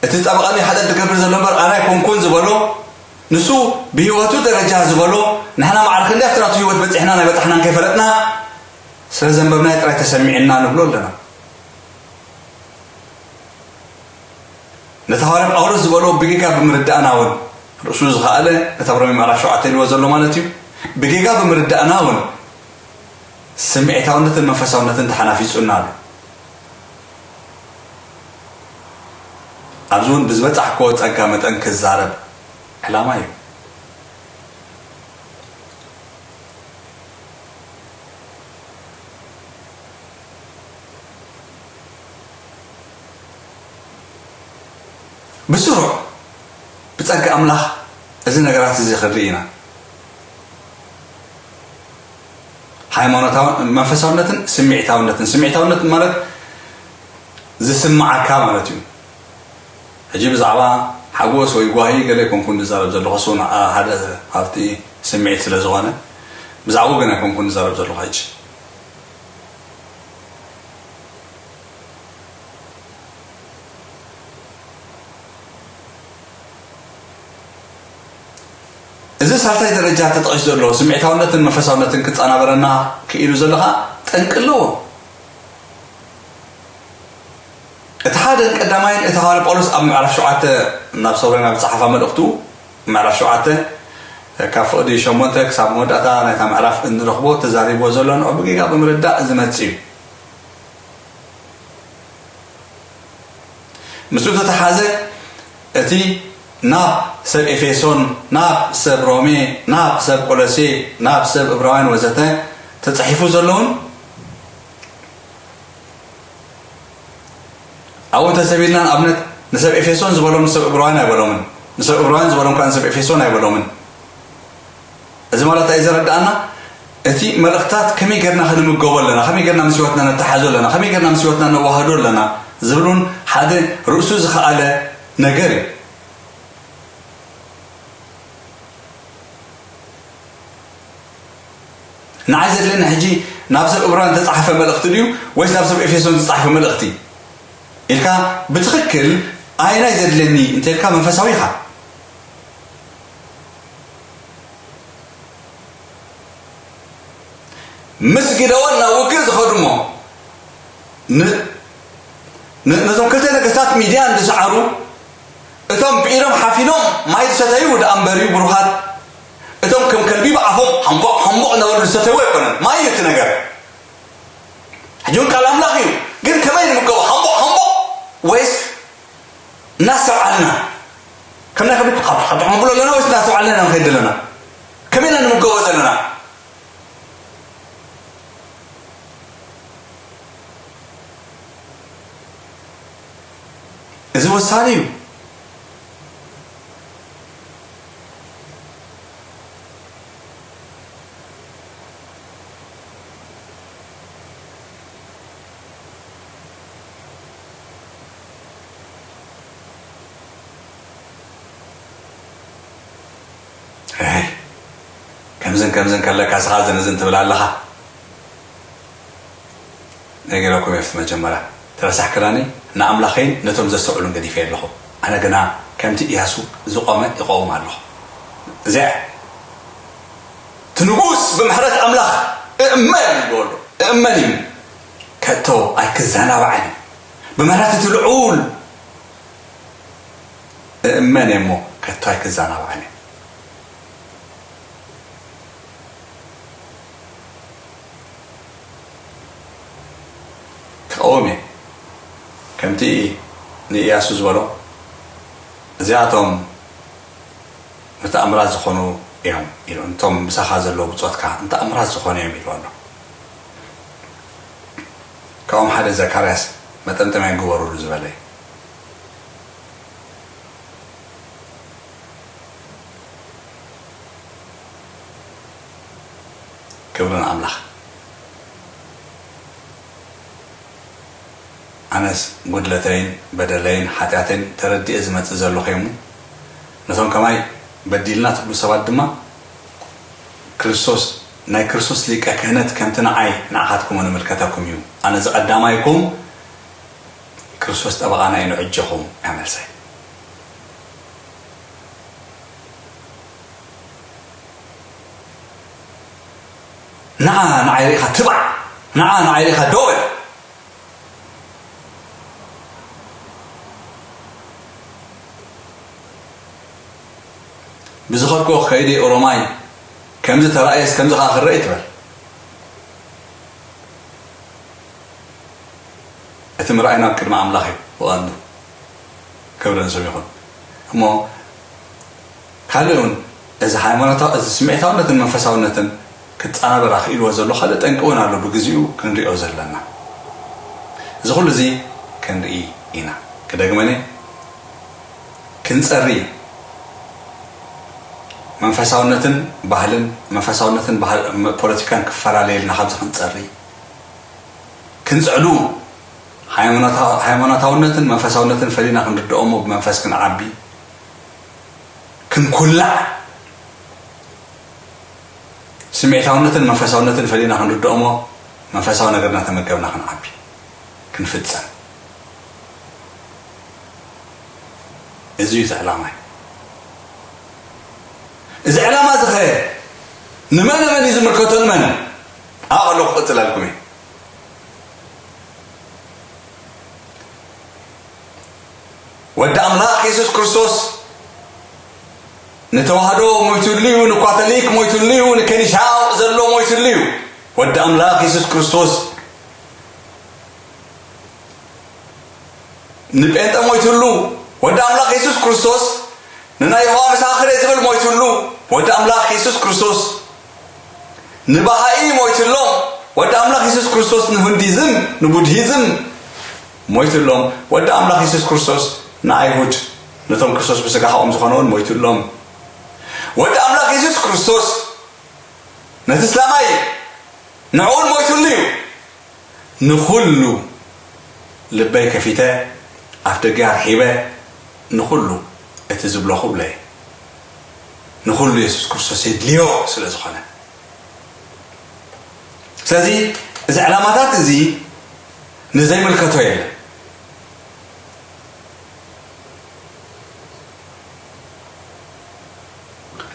እቲ ዝጠበቐኒ ሓጢኣት ዝገብር ዘሎ እምበር ኣነ ኣይኮንኩን ዝበሎ፣ ንሱ ብህይወቱ ደረጃ ዝበሎ፣ ንሕና ማዕረ ክንደይ ኣብቲ ናቱ ህይወት በጺሕና ናይ በጻሕናን ከይፈለጥና፣ ስለ ዘንበብናዮ ጥራይ ተሰሚዑና ንብሎ ኣለና። ነቲ ሃዋርያ ጳውሎስ ዝበሎ ብጌጋ ብምርዳእና እውን፣ ርእሱ ዝኸኣለ ነቲ ኣብ ሮሜ ምዕራፍ ሸውዓተ ኢልዎ ዘሎ ማለት እዩ፣ ብጌጋ ብምርዳእና እውን ስምዒታውነትን መንፈሳውነትን ተሓናፊጹና ኣሎ። ኣብዚ እውን ብዝበጻሕክዎ ጸጋ መጠን ክዛረብ ዕላማ እዩ። ብስሩዕ ብጸጋ ኣምላኽ እዚ ነገራት እዚ ክንርኢ ኢና። ሃይማኖታውን መንፈሳውነትን ስምዒታውነትን። ስምዒታውነት ማለት ዝስምዓካ ማለት እዩ። ሕጂ ብዛዕባ ሓጎስ ወይ ጓሂ ገለ ኣይኮንኩን ዝዛረብ ዘለኹ፣ እሱ ንዓ ሓደ ሃብቲ ስምዒት ስለ ዝኾነ ብዛዕባኡ ገና ኣይኮንኩን ዝዛረብ ዘለኹ። ሕጂ እዚ ሳልሳይ ደረጃ ተጠቒሱ ዘሎ ስምዒታውነትን መንፈሳውነትን ክጻናበረና ክኢሉ ዘሎ ኸኣ ጠንቂ ኣለዎ። እቲ ሓደን ቀዳማይን እቲ ሃዋርያ ጳውሎስ ኣብ ምዕራፍ ሸውዓተ ናብ ሰብሮና ብዝጸሓፋ መልእኽቱ፣ ምዕራፍ ሸውዓተ ካብ ፍቕዲ ሸሞንተ ክሳብ መወዳእታ ናይታ ምዕራፍ እንረኽቦ ተዛሪብዎ ዘሎ ንዑ ብጌጋ ብምርዳእ ዝመጽእ እዩ። ምስኡ ተተሓዘ እቲ ናብ ሰብ ኤፌሶን፣ ናብ ሰብ ሮሜ፣ ናብ ሰብ ቆሎሴ፣ ናብ ሰብ እብራውያን ወዘተ ተጻሒፉ ዘለውን ኣብኡ እንተሰቢልና ንኣብነት ንሰብ ኤፌሶን ዝበሎም ንሰብ እብራውያን ኣይበሎምን፣ ንሰብ እብራውያን ዝበሎም ከዓ ንሰብ ኤፌሶን ኣይበሎምን። እዚ ማለት እንታይ እዩ ዘረድኣና? እቲ መልእኽታት ከመይ ጌርና ክንምገቦ ኣለና፣ ከመይ ጌርና ምስ ህይወትና ነተሓዞ ኣለና፣ ከመይ ጌርና ምስ ህይወትና ነዋህዶ ኣለና ዝብሉን ሓደ ርእሱ ዝኸኣለ ነገር እዩ። ንዓይ ዘድልየኒ ሕጂ ናብ ሰብ እብራውያን ዝተጻሕፈ መልእኽቲ ድዩ ወይስ ናብ ሰብ ኤፌሶን ዝተጻሕፈ መልእኽቲ ኢልካ ብትኽክል ኣየናይ ዘድልየኒ እንተ ኢልካ መንፈሳዊ ኢኻ። ምስ ግደዎን ናብ ውግእ ዝኸዱ እሞ ን- ን- ነዞም ክልተ ነገስታት ሚድያን ዝሰዓሩ እቶም ብኢዶም ሓፊኖም ማይ ዝሰተዩ ደኣ እምበርዩ ብሩኻት እቶም ከም ከልቢ ብኣፎም ሓምቦቕ ሓምቦቕ እናበሉ ዝሰተዩ ኣይኮነን። ማይ እዩ እቲ ነገር። ሕጂ እውን ቃል ኣምላኽ እዩ። ግን ከመይ ንምገቦ? ሓምቦቕ ሓምቦቕ ወይስ እናስተውዓልና? ከም ናይ ከልቢ ሓብ- ሓብ- ሓንብሎ ኣለና ወይስ እናስተውዓልና ኢና ንኸይድ ዘለና? ከመይ ኢና ንምገቦ ዘለና? እዚ ወሳኒ እዩ። ከምዝን ከምዝን ከለካ ስኻ ዝንዝን ትብል ኣለኻ። ነጊረኩም እየ ኣብቲ መጀመርያ። ተረሳሕክናኒ፣ ንኣምላኸይን ነቶም ዘስተውዕሉን ገዲፈ ኣለኹ። ኣነ ግና ከምቲ እያሱ ዝቖመ ይቐውም ኣለኹ። እዚኣ እቲ ንጉስ ብምሕረት ኣምላኽ እእመን ይብሎ ኣሎ። እእመን እዩ። ከቶ ኣይክዘናባዕን እዩ። ብምሕረት እቲ ልዑል እእመን እየ እሞ ከቶ ኣይክዘናባዕን እየ። ክቐውም እየ። ከምቲ ንእያሱ ዝበሎ፣ እዚኣቶም ንተኣምራት ዝኾኑ እዮም ኢሉ፣ እቶም ምሳኻ ዘለዉ ብጾትካ ንተኣምራት ዝኾኑ እዮም ኢሉ ኣሎ። ካብኦም ሓደ ዘካርያስ መጠምጠምያ ግበሩሉ ዝበለ እዩ። ክብሪ ንኣምላኽ። ኣነስ ጉድለተይን በደለይን ሓጢኣተይን ተረዲኤ ዝመጽእ ዘለኹ እየ እሞ፣ ነቶም ከማይ በዲልና ትብሉ ሰባት ድማ፣ ክርስቶስ፣ ናይ ክርስቶስ ሊቀ ክህነት ከምቲ ንዓይ ንዓኻትኩም እውን ይምልከተኩም እዩ። ኣነ እዚ ቀዳማይኩም፣ ክርስቶስ ጠበቓና እዩ፣ ንዕጀኹም እያ መልሰይ። ንዓ ንዓይ ርኢኻ ትባዕ፣ ንዓ ንዓይ ርኢኻ ደው በል። ብዝኸድኩዎ ከይደ ኦሮማይ ከምዚ ተራእየስ ከምዚ ኸዓ ክረአ ይትበል። እቲ ምርኣይ ናብ ቅድሚ ኣምላኽ እዩ ብቐንዱ። ክብሪ ንስሙ ይኹን። እሞ ካልእ እውን እዚ ሃይማኖታዊ፣ እዚ ስምዒታውነትን መንፈሳውነትን ክጸናበር ኣኽኢልዎ ዘሎ ካልእ ጠንቂ እውን ኣሎ፣ ብግዚኡ ክንሪኦ ዘለና። እዚ ኩሉ እዚ ክንርኢ ኢና። ክደግመኒ፣ ክንጸሪ፣ መንፈሳውነትን ባህልን፣ መንፈሳውነትን ባህል-፣ ፖለቲካን ክፈላለየልና ካብዚ ክንጸሪ፣ ክንጽዕዱ፣ ሃይማኖታ-፣ ሃይማኖታውነትን መንፈሳውነትን ፈሊና ክንርድኦሞ ብመንፈስ ክንዓቢ፣ ክንኩላዕ፣ ስምዒታውነትን መንፈሳውነትን ፈሊና ክንርድኦሞ መንፈሳዊ ነገር እናተመገብና ክንዓቢ፣ ክንፍጸም። እዚ እዩ እቲ ዕላማይ። እዚ ዕላማ እዚ ኸ ንመን መን እዩ ዝምልከቶ? ንመን? ኣብ ኣለኹ ክቕጽለልኩም እየ። ወዲ ኣምላኽ የሱስ ክርስቶስ ንተዋህዶ ሞይቱሉ እዩ፣ ንኳቶሊክ ሞይቱሉ እዩ፣ ንከኒሻ ዘሎ ሞይቱሉ እዩ። ወዲ ኣምላኽ የሱስ ክርስቶስ ንጴንጠ ሞይቱሉ። ወዲ ኣምላኽ የሱስ ክርስቶስ ንናይ የሆዋ መሰኻኽር እየ ዝብል ሞይቱሉ። ወዲ ኣምላኽ የሱስ ክርስቶስ ንባሃኢ ሞይቱሎም። ወዲ ኣምላኽ የሱስ ክርስቶስ ንሁንዲዝም፣ ንቡድሂዝም ሞይቱሎም። ወዲ ኣምላኽ የሱስ ክርስቶስ ንኣይሁድ፣ ነቶም ክርስቶስ ብስጋ ካብኦም ዝኾኑ እውን ሞይቱሎም። ወዲ ኣምላኽ የሱስ ክርስቶስ ነቲ እስላማይ ንዕኡን ሞይቱሉ እዩ። ንኹሉ ልበይ ከፊተ፣ ኣፍ ደገ ኣርሒበ፣ ንኹሉ እቲ ዝብሎ ክብሎ እየ። ንኹሉ የሱስ ክርስቶስ የድልዮ ስለ ዝኾነ። ስለዚ እዚ ዕላማታት እዚ ንዘይምልከቶ የለን።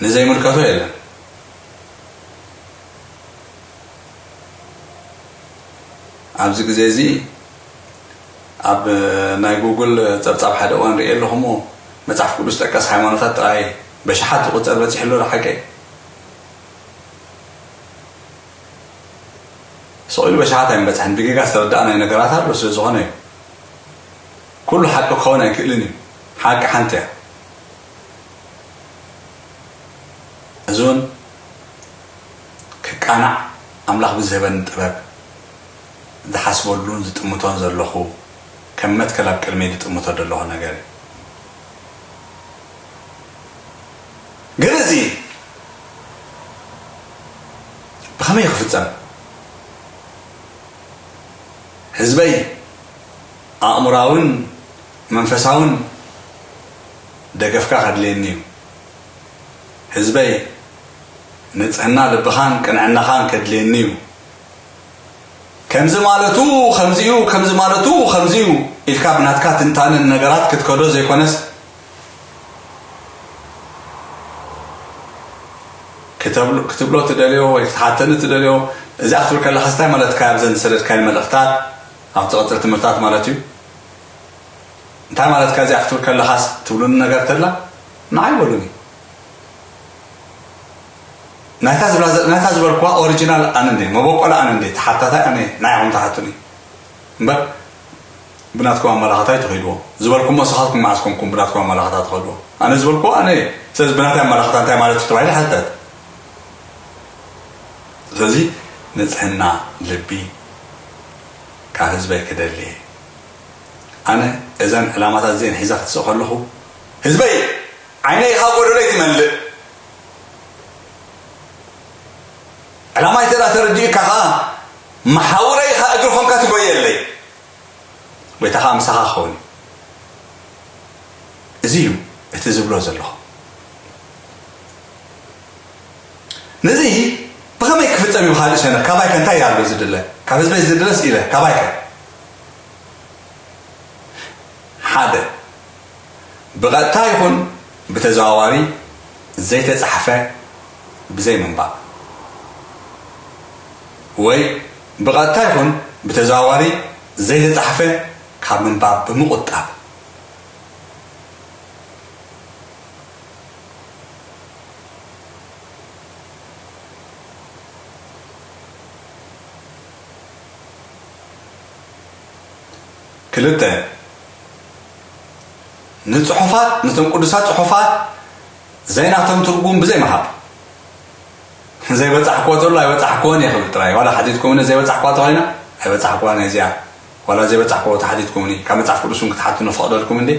ንዘይምልከቶ የለን። ኣብዚ ግዜ እዚ ኣብ ናይ ጉግል ጸብጻብ ሓደ እዋን ርእየ ኣለኹ እሞ፣ መጽሓፍ ቅዱስ ጠቀስ ሃይማኖታት ጥራይ በሽሓት ዝቑጸር በጺሑ ኣሎ። ዶ ሓቀይ? ስቕ ኢሉ በሽሓት ኣይምበጽሐን። ብጌጋ ዝተረዳእናዮ ነገራት ኣሎ፣ ስለ ዝኾነ እዩ። ኩሉ ሓቂ ክኸውን ኣይክእልን እዩ። ሓቂ ሓንቲ እያ። እዚ እውን ክቃናዕ ኣምላኽ ብዝህበኒ ጥበብ ዝሓስበሉን ዝጥምቶን ዘለኹ፣ ከም መትከል ኣብ ቅድመይ ዝጥምቶ ዘለኹ ነገር እዩ። ግን እዚ ብኸመይ ክፍጸም? ህዝበይ፣ ኣእምራውን መንፈሳውን ደገፍካ ከድልየኒ እዩ። ህዝበይ፣ ንጽህና ልብኻን ቅንዕናኻን ከድልየኒ እዩ። ከምዚ ማለቱ ከምዚ እዩ፣ ከምዚ ማለቱ ከምዚ እዩ ኢልካ ብናትካ ትንታነ ንነገራት ክትከዶ ዘይኮነስ፣ ክተብሎ-፣ ክትብሎ ትደልዮ ወይ ክትሓተኒ ትደልዮ፣ እዚኣ ክትብል ከለኻስ እንታይ ማለትካ? ኣብዘን ዝሰደድካየን መልእኽታት፣ ኣብ ትቕጽል ትምህርታት ማለት እዩ። እንታይ ማለትካ እዚኣ ክትብል ከለኻስ ትብሉኒ ነገር ተላ፣ ንዓይ በሉኒ። ናይታ ዝብላ ዘ-፣ ናይታ ዝበልኩዋ ኦሪጂናል ኣነ እንዴ፣ መበቆል ኣነ እንዴ፣ ተሓታታይ ኣነ፣ ንዓኹም ተሓቱኒ። እምበር ብናትኩም ኣመላኻታይ ትኸድዎ። ዝበልኩሞ ንስኻትኩም መዓስ ኮንኩም ብናትኩም ኣመላኻታ ትኸድዎ? ኣነ ዝበልኩዎ ኣነ እየ። ስለዚ ብናተይ ኣመላኻታ እንታይ ማለት እዩ ተባሂለ ይሕተት። ስለዚ ንጽህና ልቢ ካብ ህዝበይ ክደሊ እየ። ኣነ እዘን ዕላማታት እዚአን ሒዛ ክትስእ ከለኹ፣ ህዝበይ፣ ዓይነይ ካብ ጎደሎይ ትመልእ። ዕላማይ እንተ ደኣ ተረዲኡካ ኸኣ፣ መሓውረይ ኸኣ እግሪ ኾንካ ትጎየለይ። ወይ ከኣ ምሳኻ ክኸውን እዩ። እዚ እዩ እቲ ዝብሎ ዘለኹ። ነዚ ብኸመይ ክፍጸም እዩ ካልእ ሸነኽ? ካባይከ እንታይ ኣሎ ዝድለ? ካብ ህዝበይ ዝድለስ ኢለ፣ ካባይከ? ሓደ፣ ብቐጥታ ይኹን ብተዘዋዋሪ ዘይተጻሕፈ ብዘይ ምንባብ፣ ወይ ብቐጥታ ይኹን ብተዘዋዋሪ ዘይተጻሕፈ ካብ ምንባብ ብምቑጣብ። ክልተ፣ ንጽሑፋት፣ ነቶም ቅዱሳት ጽሑፋት ዘይናቶም ትርጉም ብዘይ ምሃብ። ዘይበጻሕክዎ ተሎ ኣይበጻሕክዎን እየ ክብል ጥራይ። ዋላ ሓቲትኩምኒ ዘይበጻሕክዋ ተኾይና ኣይበጻሕክዋን እየ እዚኣ። ዋላ ዘይበጻሕክዎ ተሓቲትኩምኒ ካብ መጽሓፍ ቅዱስ እውን ክትሓቱ ንፈቕደልኩም እንዴ።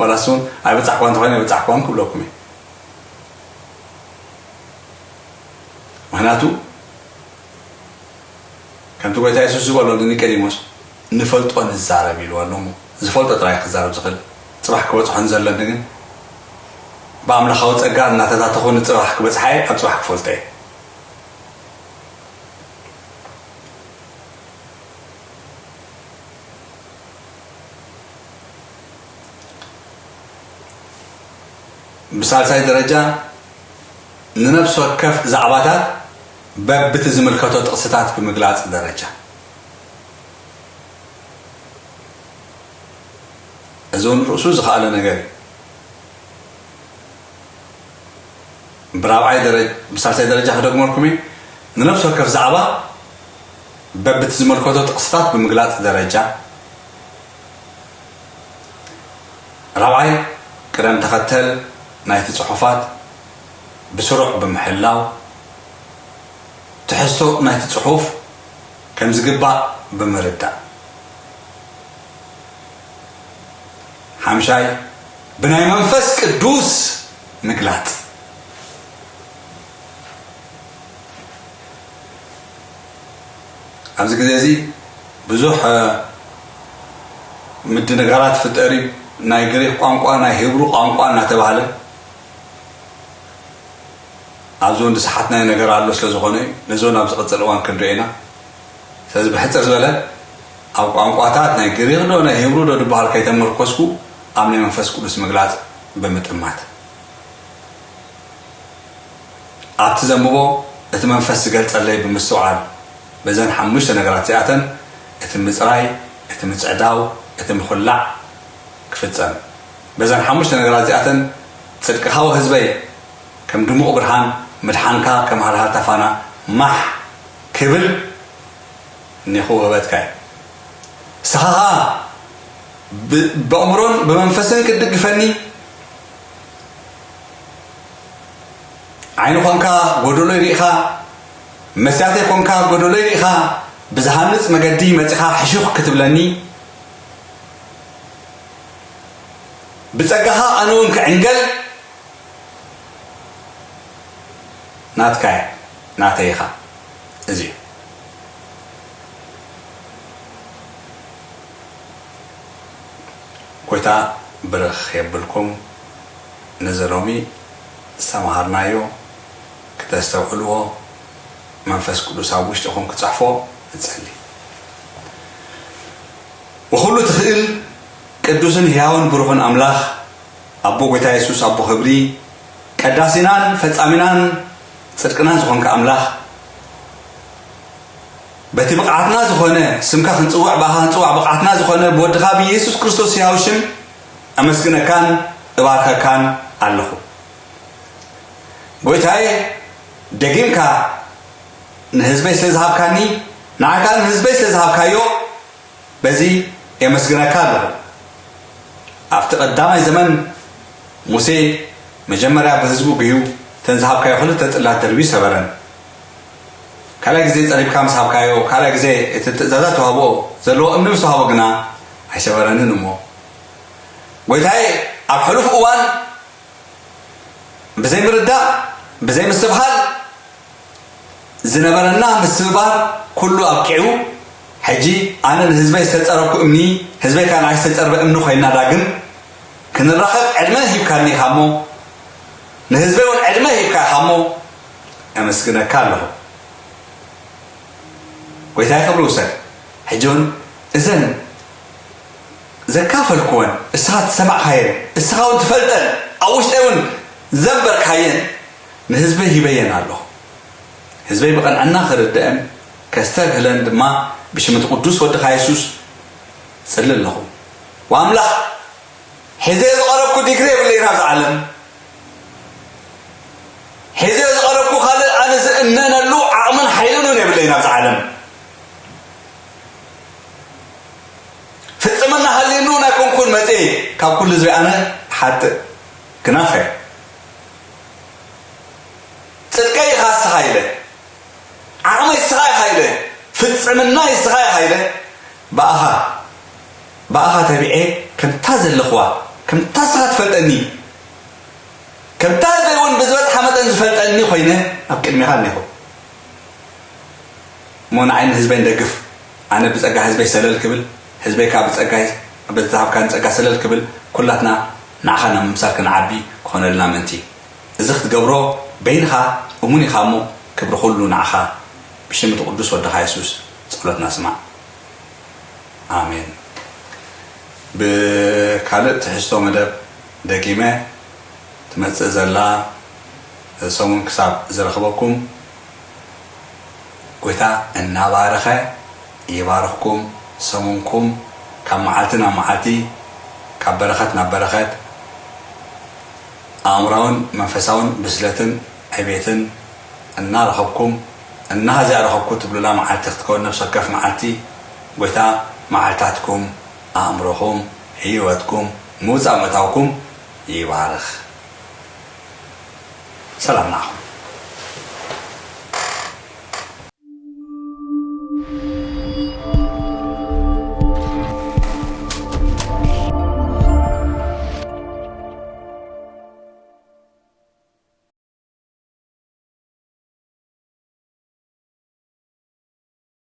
ዋላ እሱ እውን ኣይበጻሕክዋን ተኾይና ኣይበጻሕክዋን ክብለኩም እየ። ምኽንያቱ ከምቲ ጎይታ የሱስ ዝበሎ ንኒቆዲሞስ፣ "ንፈልጦ ንዛረብ" ኢልዎ ኣሎ እሞ፣ ዝፈልጦ ጥራይ ክዛረብ ዝኽእል። ጽባሕ ክበጽሖ ንዘለኒ ግን፣ ብኣምላኻዊ ጸጋ እናተታተኹ ንጽባሕ ክበጽሓ እየ፣ ኣብ ጽባሕ ክፈልጦ እየ። ብሳልሳይ ደረጃ፣ ንነፍሲ ወከፍ ዛዕባታት በብቲ ዝምልከቶ ጥቕስታት ብምግላጽ ደረጃ። እዚ እውን ርእሱ ዝኸኣለ ነገር እዩ። ብራብዓይ ደረ-፣ ብሳልሳይ ደረጃ ክደግመልኩም እዩ። ንነፍሲ ወከፍ ዛዕባ በብቲ ዝመልከቶ ጥቕስታት ብምግላጽ ደረጃ። ራብዓይ፣ ቅደም ተኸተል ናይቲ ጽሑፋት ብስሩዕ ብምሕላው፣ ትሕዝቶ ናይቲ ጽሑፍ ከም ዝግባእ ብምርዳእ። ሓምሻይ፣ ብናይ መንፈስ ቅዱስ ምግላጽ። ኣብዚ ግዜ እዚ ብዙሕ፣ እ፣ ምድንጋራት ይፍጠር እዩ። ናይ ግሪክ ቋንቋ፣ ናይ ሂብሩ ቋንቋ እናተባህለ ኣብዚ እውን ዝሰሓትናዮ ነገር ኣሎ ስለ ዝኾነ እዩ። ነዚ እውን ኣብ ዝቕጽል እዋን ክንሪኦ ኢና። ስለዚ ብሕጽር ዝበለ ኣብ ቋንቋታት ናይ ግሪክ ዶ ናይ ሂብሩ ዶ ዝበሃል ከይተመርኮስኩ ኣብ ናይ መንፈስ ቅዱስ ምግላጽ ብምጥማት ኣብቲ ዘንብቦ እቲ መንፈስ ዝገልጸለይ ብምስትውዓል በዘን ሓሙሽተ ነገራት እዚኣተን እቲ ምጽራይ፣ እቲ ምጽዕዳው፣ እቲ ምኹላዕ ክፍጸም። በዘን ሓሙሽተ ነገራት እዚኣተን ጽድቅኻ ወህዝበይ ከም ድሙቕ ብርሃን ምድሓንካ ከም ሃልሃልታ ፋና ማሕ ክብል እኒኹ ውህበትካ እዩ። ንስኻ ኸኣ ብ-፣ በእምሮን ብመንፈስን ክትድግፈኒ፣ ዓይኒ ኾንካ ጎደሎይ ርኢኻ፣ መስትያተይ ኮንካ ጎደሎይ ርኢኻ፣ ብዝሃንጽ መገዲ መጺኻ ሕሹኽ ክትብለኒ፣ ብጸጋኻ ኣነ እውን ክዕንገል ናትካ እየ፣ ናተይ ኢኻ። እዚ እዩ። ጎይታ ብርኽ የብልኩም። ነዚ ሎሚ ዝተምሃርናዮ ክተስተውዕልዎ፣ መንፈስ ቅዱስ ኣብ ውሽጥኹም ክጽሕፎ ንጸሊ። ወኹሉ ትኽእል ቅዱስን ህያውን ብሩኽን ኣምላኽ፣ ኣቦ ጎይታ የሱስ፣ ኣቦ ክብሪ፣ ቀዳሲናን ፈጻሚናን ጽድቅናን ዝኾንካ ኣምላኽ፣ በቲ ብቕዓትና ዝኾነ ስምካ ክንጽውዕ፣ ብኣኻ ክንጽዋዕ ብቕዓትና ዝኾነ ብወድኻ ብየሱስ ክርስቶስ ህያው ሽም ኣመስግነካን እባርከካን ኣለኹ። ጎይታዬ፣ ደጊምካ ንህዝበይ ስለ ዝሃብካኒ፣ ንዓኻ ንህዝበይ ስለ ዝሃብካዮ፣ በዚ የመስግነካ ኣለኹ። ኣብቲ ቀዳማይ ዘመን ሙሴ መጀመርያ ብህዝቡ ግዩ እተን ዝሃብካዮ ክልተ ጽላት ደርብዩ ሰበረን። ካልኣይ ግዜ ጸሪብካ ምስ ሃብካዮ፣ ካልኣይ ግዜ እቲ ትእዛዛት ተዋህብኦ ዘለዎ እምኒ ምስ ወሃቦ ግና ኣይሰበረንን እሞ። ጎይታዬ፣ ኣብ ሕሉፍ እዋን ብዘይ ምርዳእ፣ ብዘይ ምስትብሃል ዝነበረና ምስብባር ኩሉ ኣብቂዑ፣ ሕጂ ኣነ ንህዝበይ ዝተጸረብኩ እምኒ፣ ህዝበይ ከኣ ንዓይ ዝተጸርበ እምኒ ኮይንና ዳግም ክንራኸብ ዕድመ ሂብካኒ ኢኻ እሞ፣ ንህዝበይ እውን ዕድመ ሂብካ ኢኻ እሞ፣ ኣመስግነካ ኣለኹ። ጎይታይ ክብሪ ውሰድ። ሕጂ እውን እዘን ዘካፈልክወን፣ እስኻ ትሰማዕካየን፣ እስኻ እውን ትፈልጠን፣ ኣብ ውሽጠይ እውን ዘንበርካየን ንህዝበይ ሂበየን ኣለኹ። ህዝበይ ብቐንዕና ክርድአን ከስተብህለን ድማ ብሽም እቲ ቅዱስ ወድኻ የሱስ ጽሊ ኣለኹ። ወኣምላኽ፣ ሒዘ ዝቐረብኩ ዲግሪ የብለይን ኣብዚ ዓለም። ሒዘ ዝቐረብኩ ካልእ ኣነ ዝእነነሉ ዓቕምን ሓይልን እውን የብለይን ኣብዚ ዓለም። ፍጽምና ሃልዩኒ እውን ኣይኮንኩን መጽየ ካብ ኩሉ ህዝቢ ኣነ ሓጥእ ግናኸ ኢለ፣ ዓቕመይ ንስኻ ኢኻ ኢለ፣ ፍጽምናይ ንስኻ ኢኻ ኢለ፣ ብኣኻ ብኣኻ ተቢዐ ከምታ ዘለኽዋ፣ ከምታ ንስኻ ትፈልጠኒ፣ ከምታ ህዝበይ እውን ብዝበጽሓ መጠን ዝፈልጠኒ ኮይነ ኣብ ቅድሜኻ እኒኹ። እሞ ንዓይ ንህዝበይ ንደግፍ። ኣነ ብጸጋ ህዝበይ ሰለል ክብል፣ ህዝበይ ከኣ ብጸጋይ፣ በቲ ዝሃብካኒ ጸጋ ሰለል ክብል፣ ኩላትና ንዓኻ ናብ ምምሳል ክንዓቢ ክኾነልና ምእንቲ። እዚ ክትገብሮ በይንኻ እሙን ኢኻ እሞ፣ ክብሪ ኩሉ ንዓኻ። ብሽም እቲ ቅዱስ ወድኻ የሱስ ጸሎትና ስማዕ። ኣሜን። ብካልእ ትሕዝቶ መደብ ደጊመ ትመጽእ ዘላ ሰሙን ክሳብ ዝረኽበኩም፣ ጎይታ እናባረኸ ይባርኽኩም። ሰሙንኩም ካብ መዓልቲ ናብ መዓልቲ፣ ካብ በረኸት ናብ በረኸት፣ ኣእምራውን መንፈሳውን ብስለትን ዕቤትን እናረኸብኩም፣ እናሃ እዚኣ ረኸብኩ ትብሉላ መዓልቲ ክትከውን፣ ነፍሲ ወከፍ መዓልቲ ጎይታ መዓልታትኩም፣ ኣእምሮኹም፣ ህይወትኩም፣ ምውጻእ ምእታውኩም ይባርኽ። ሰላም ንዓኹም።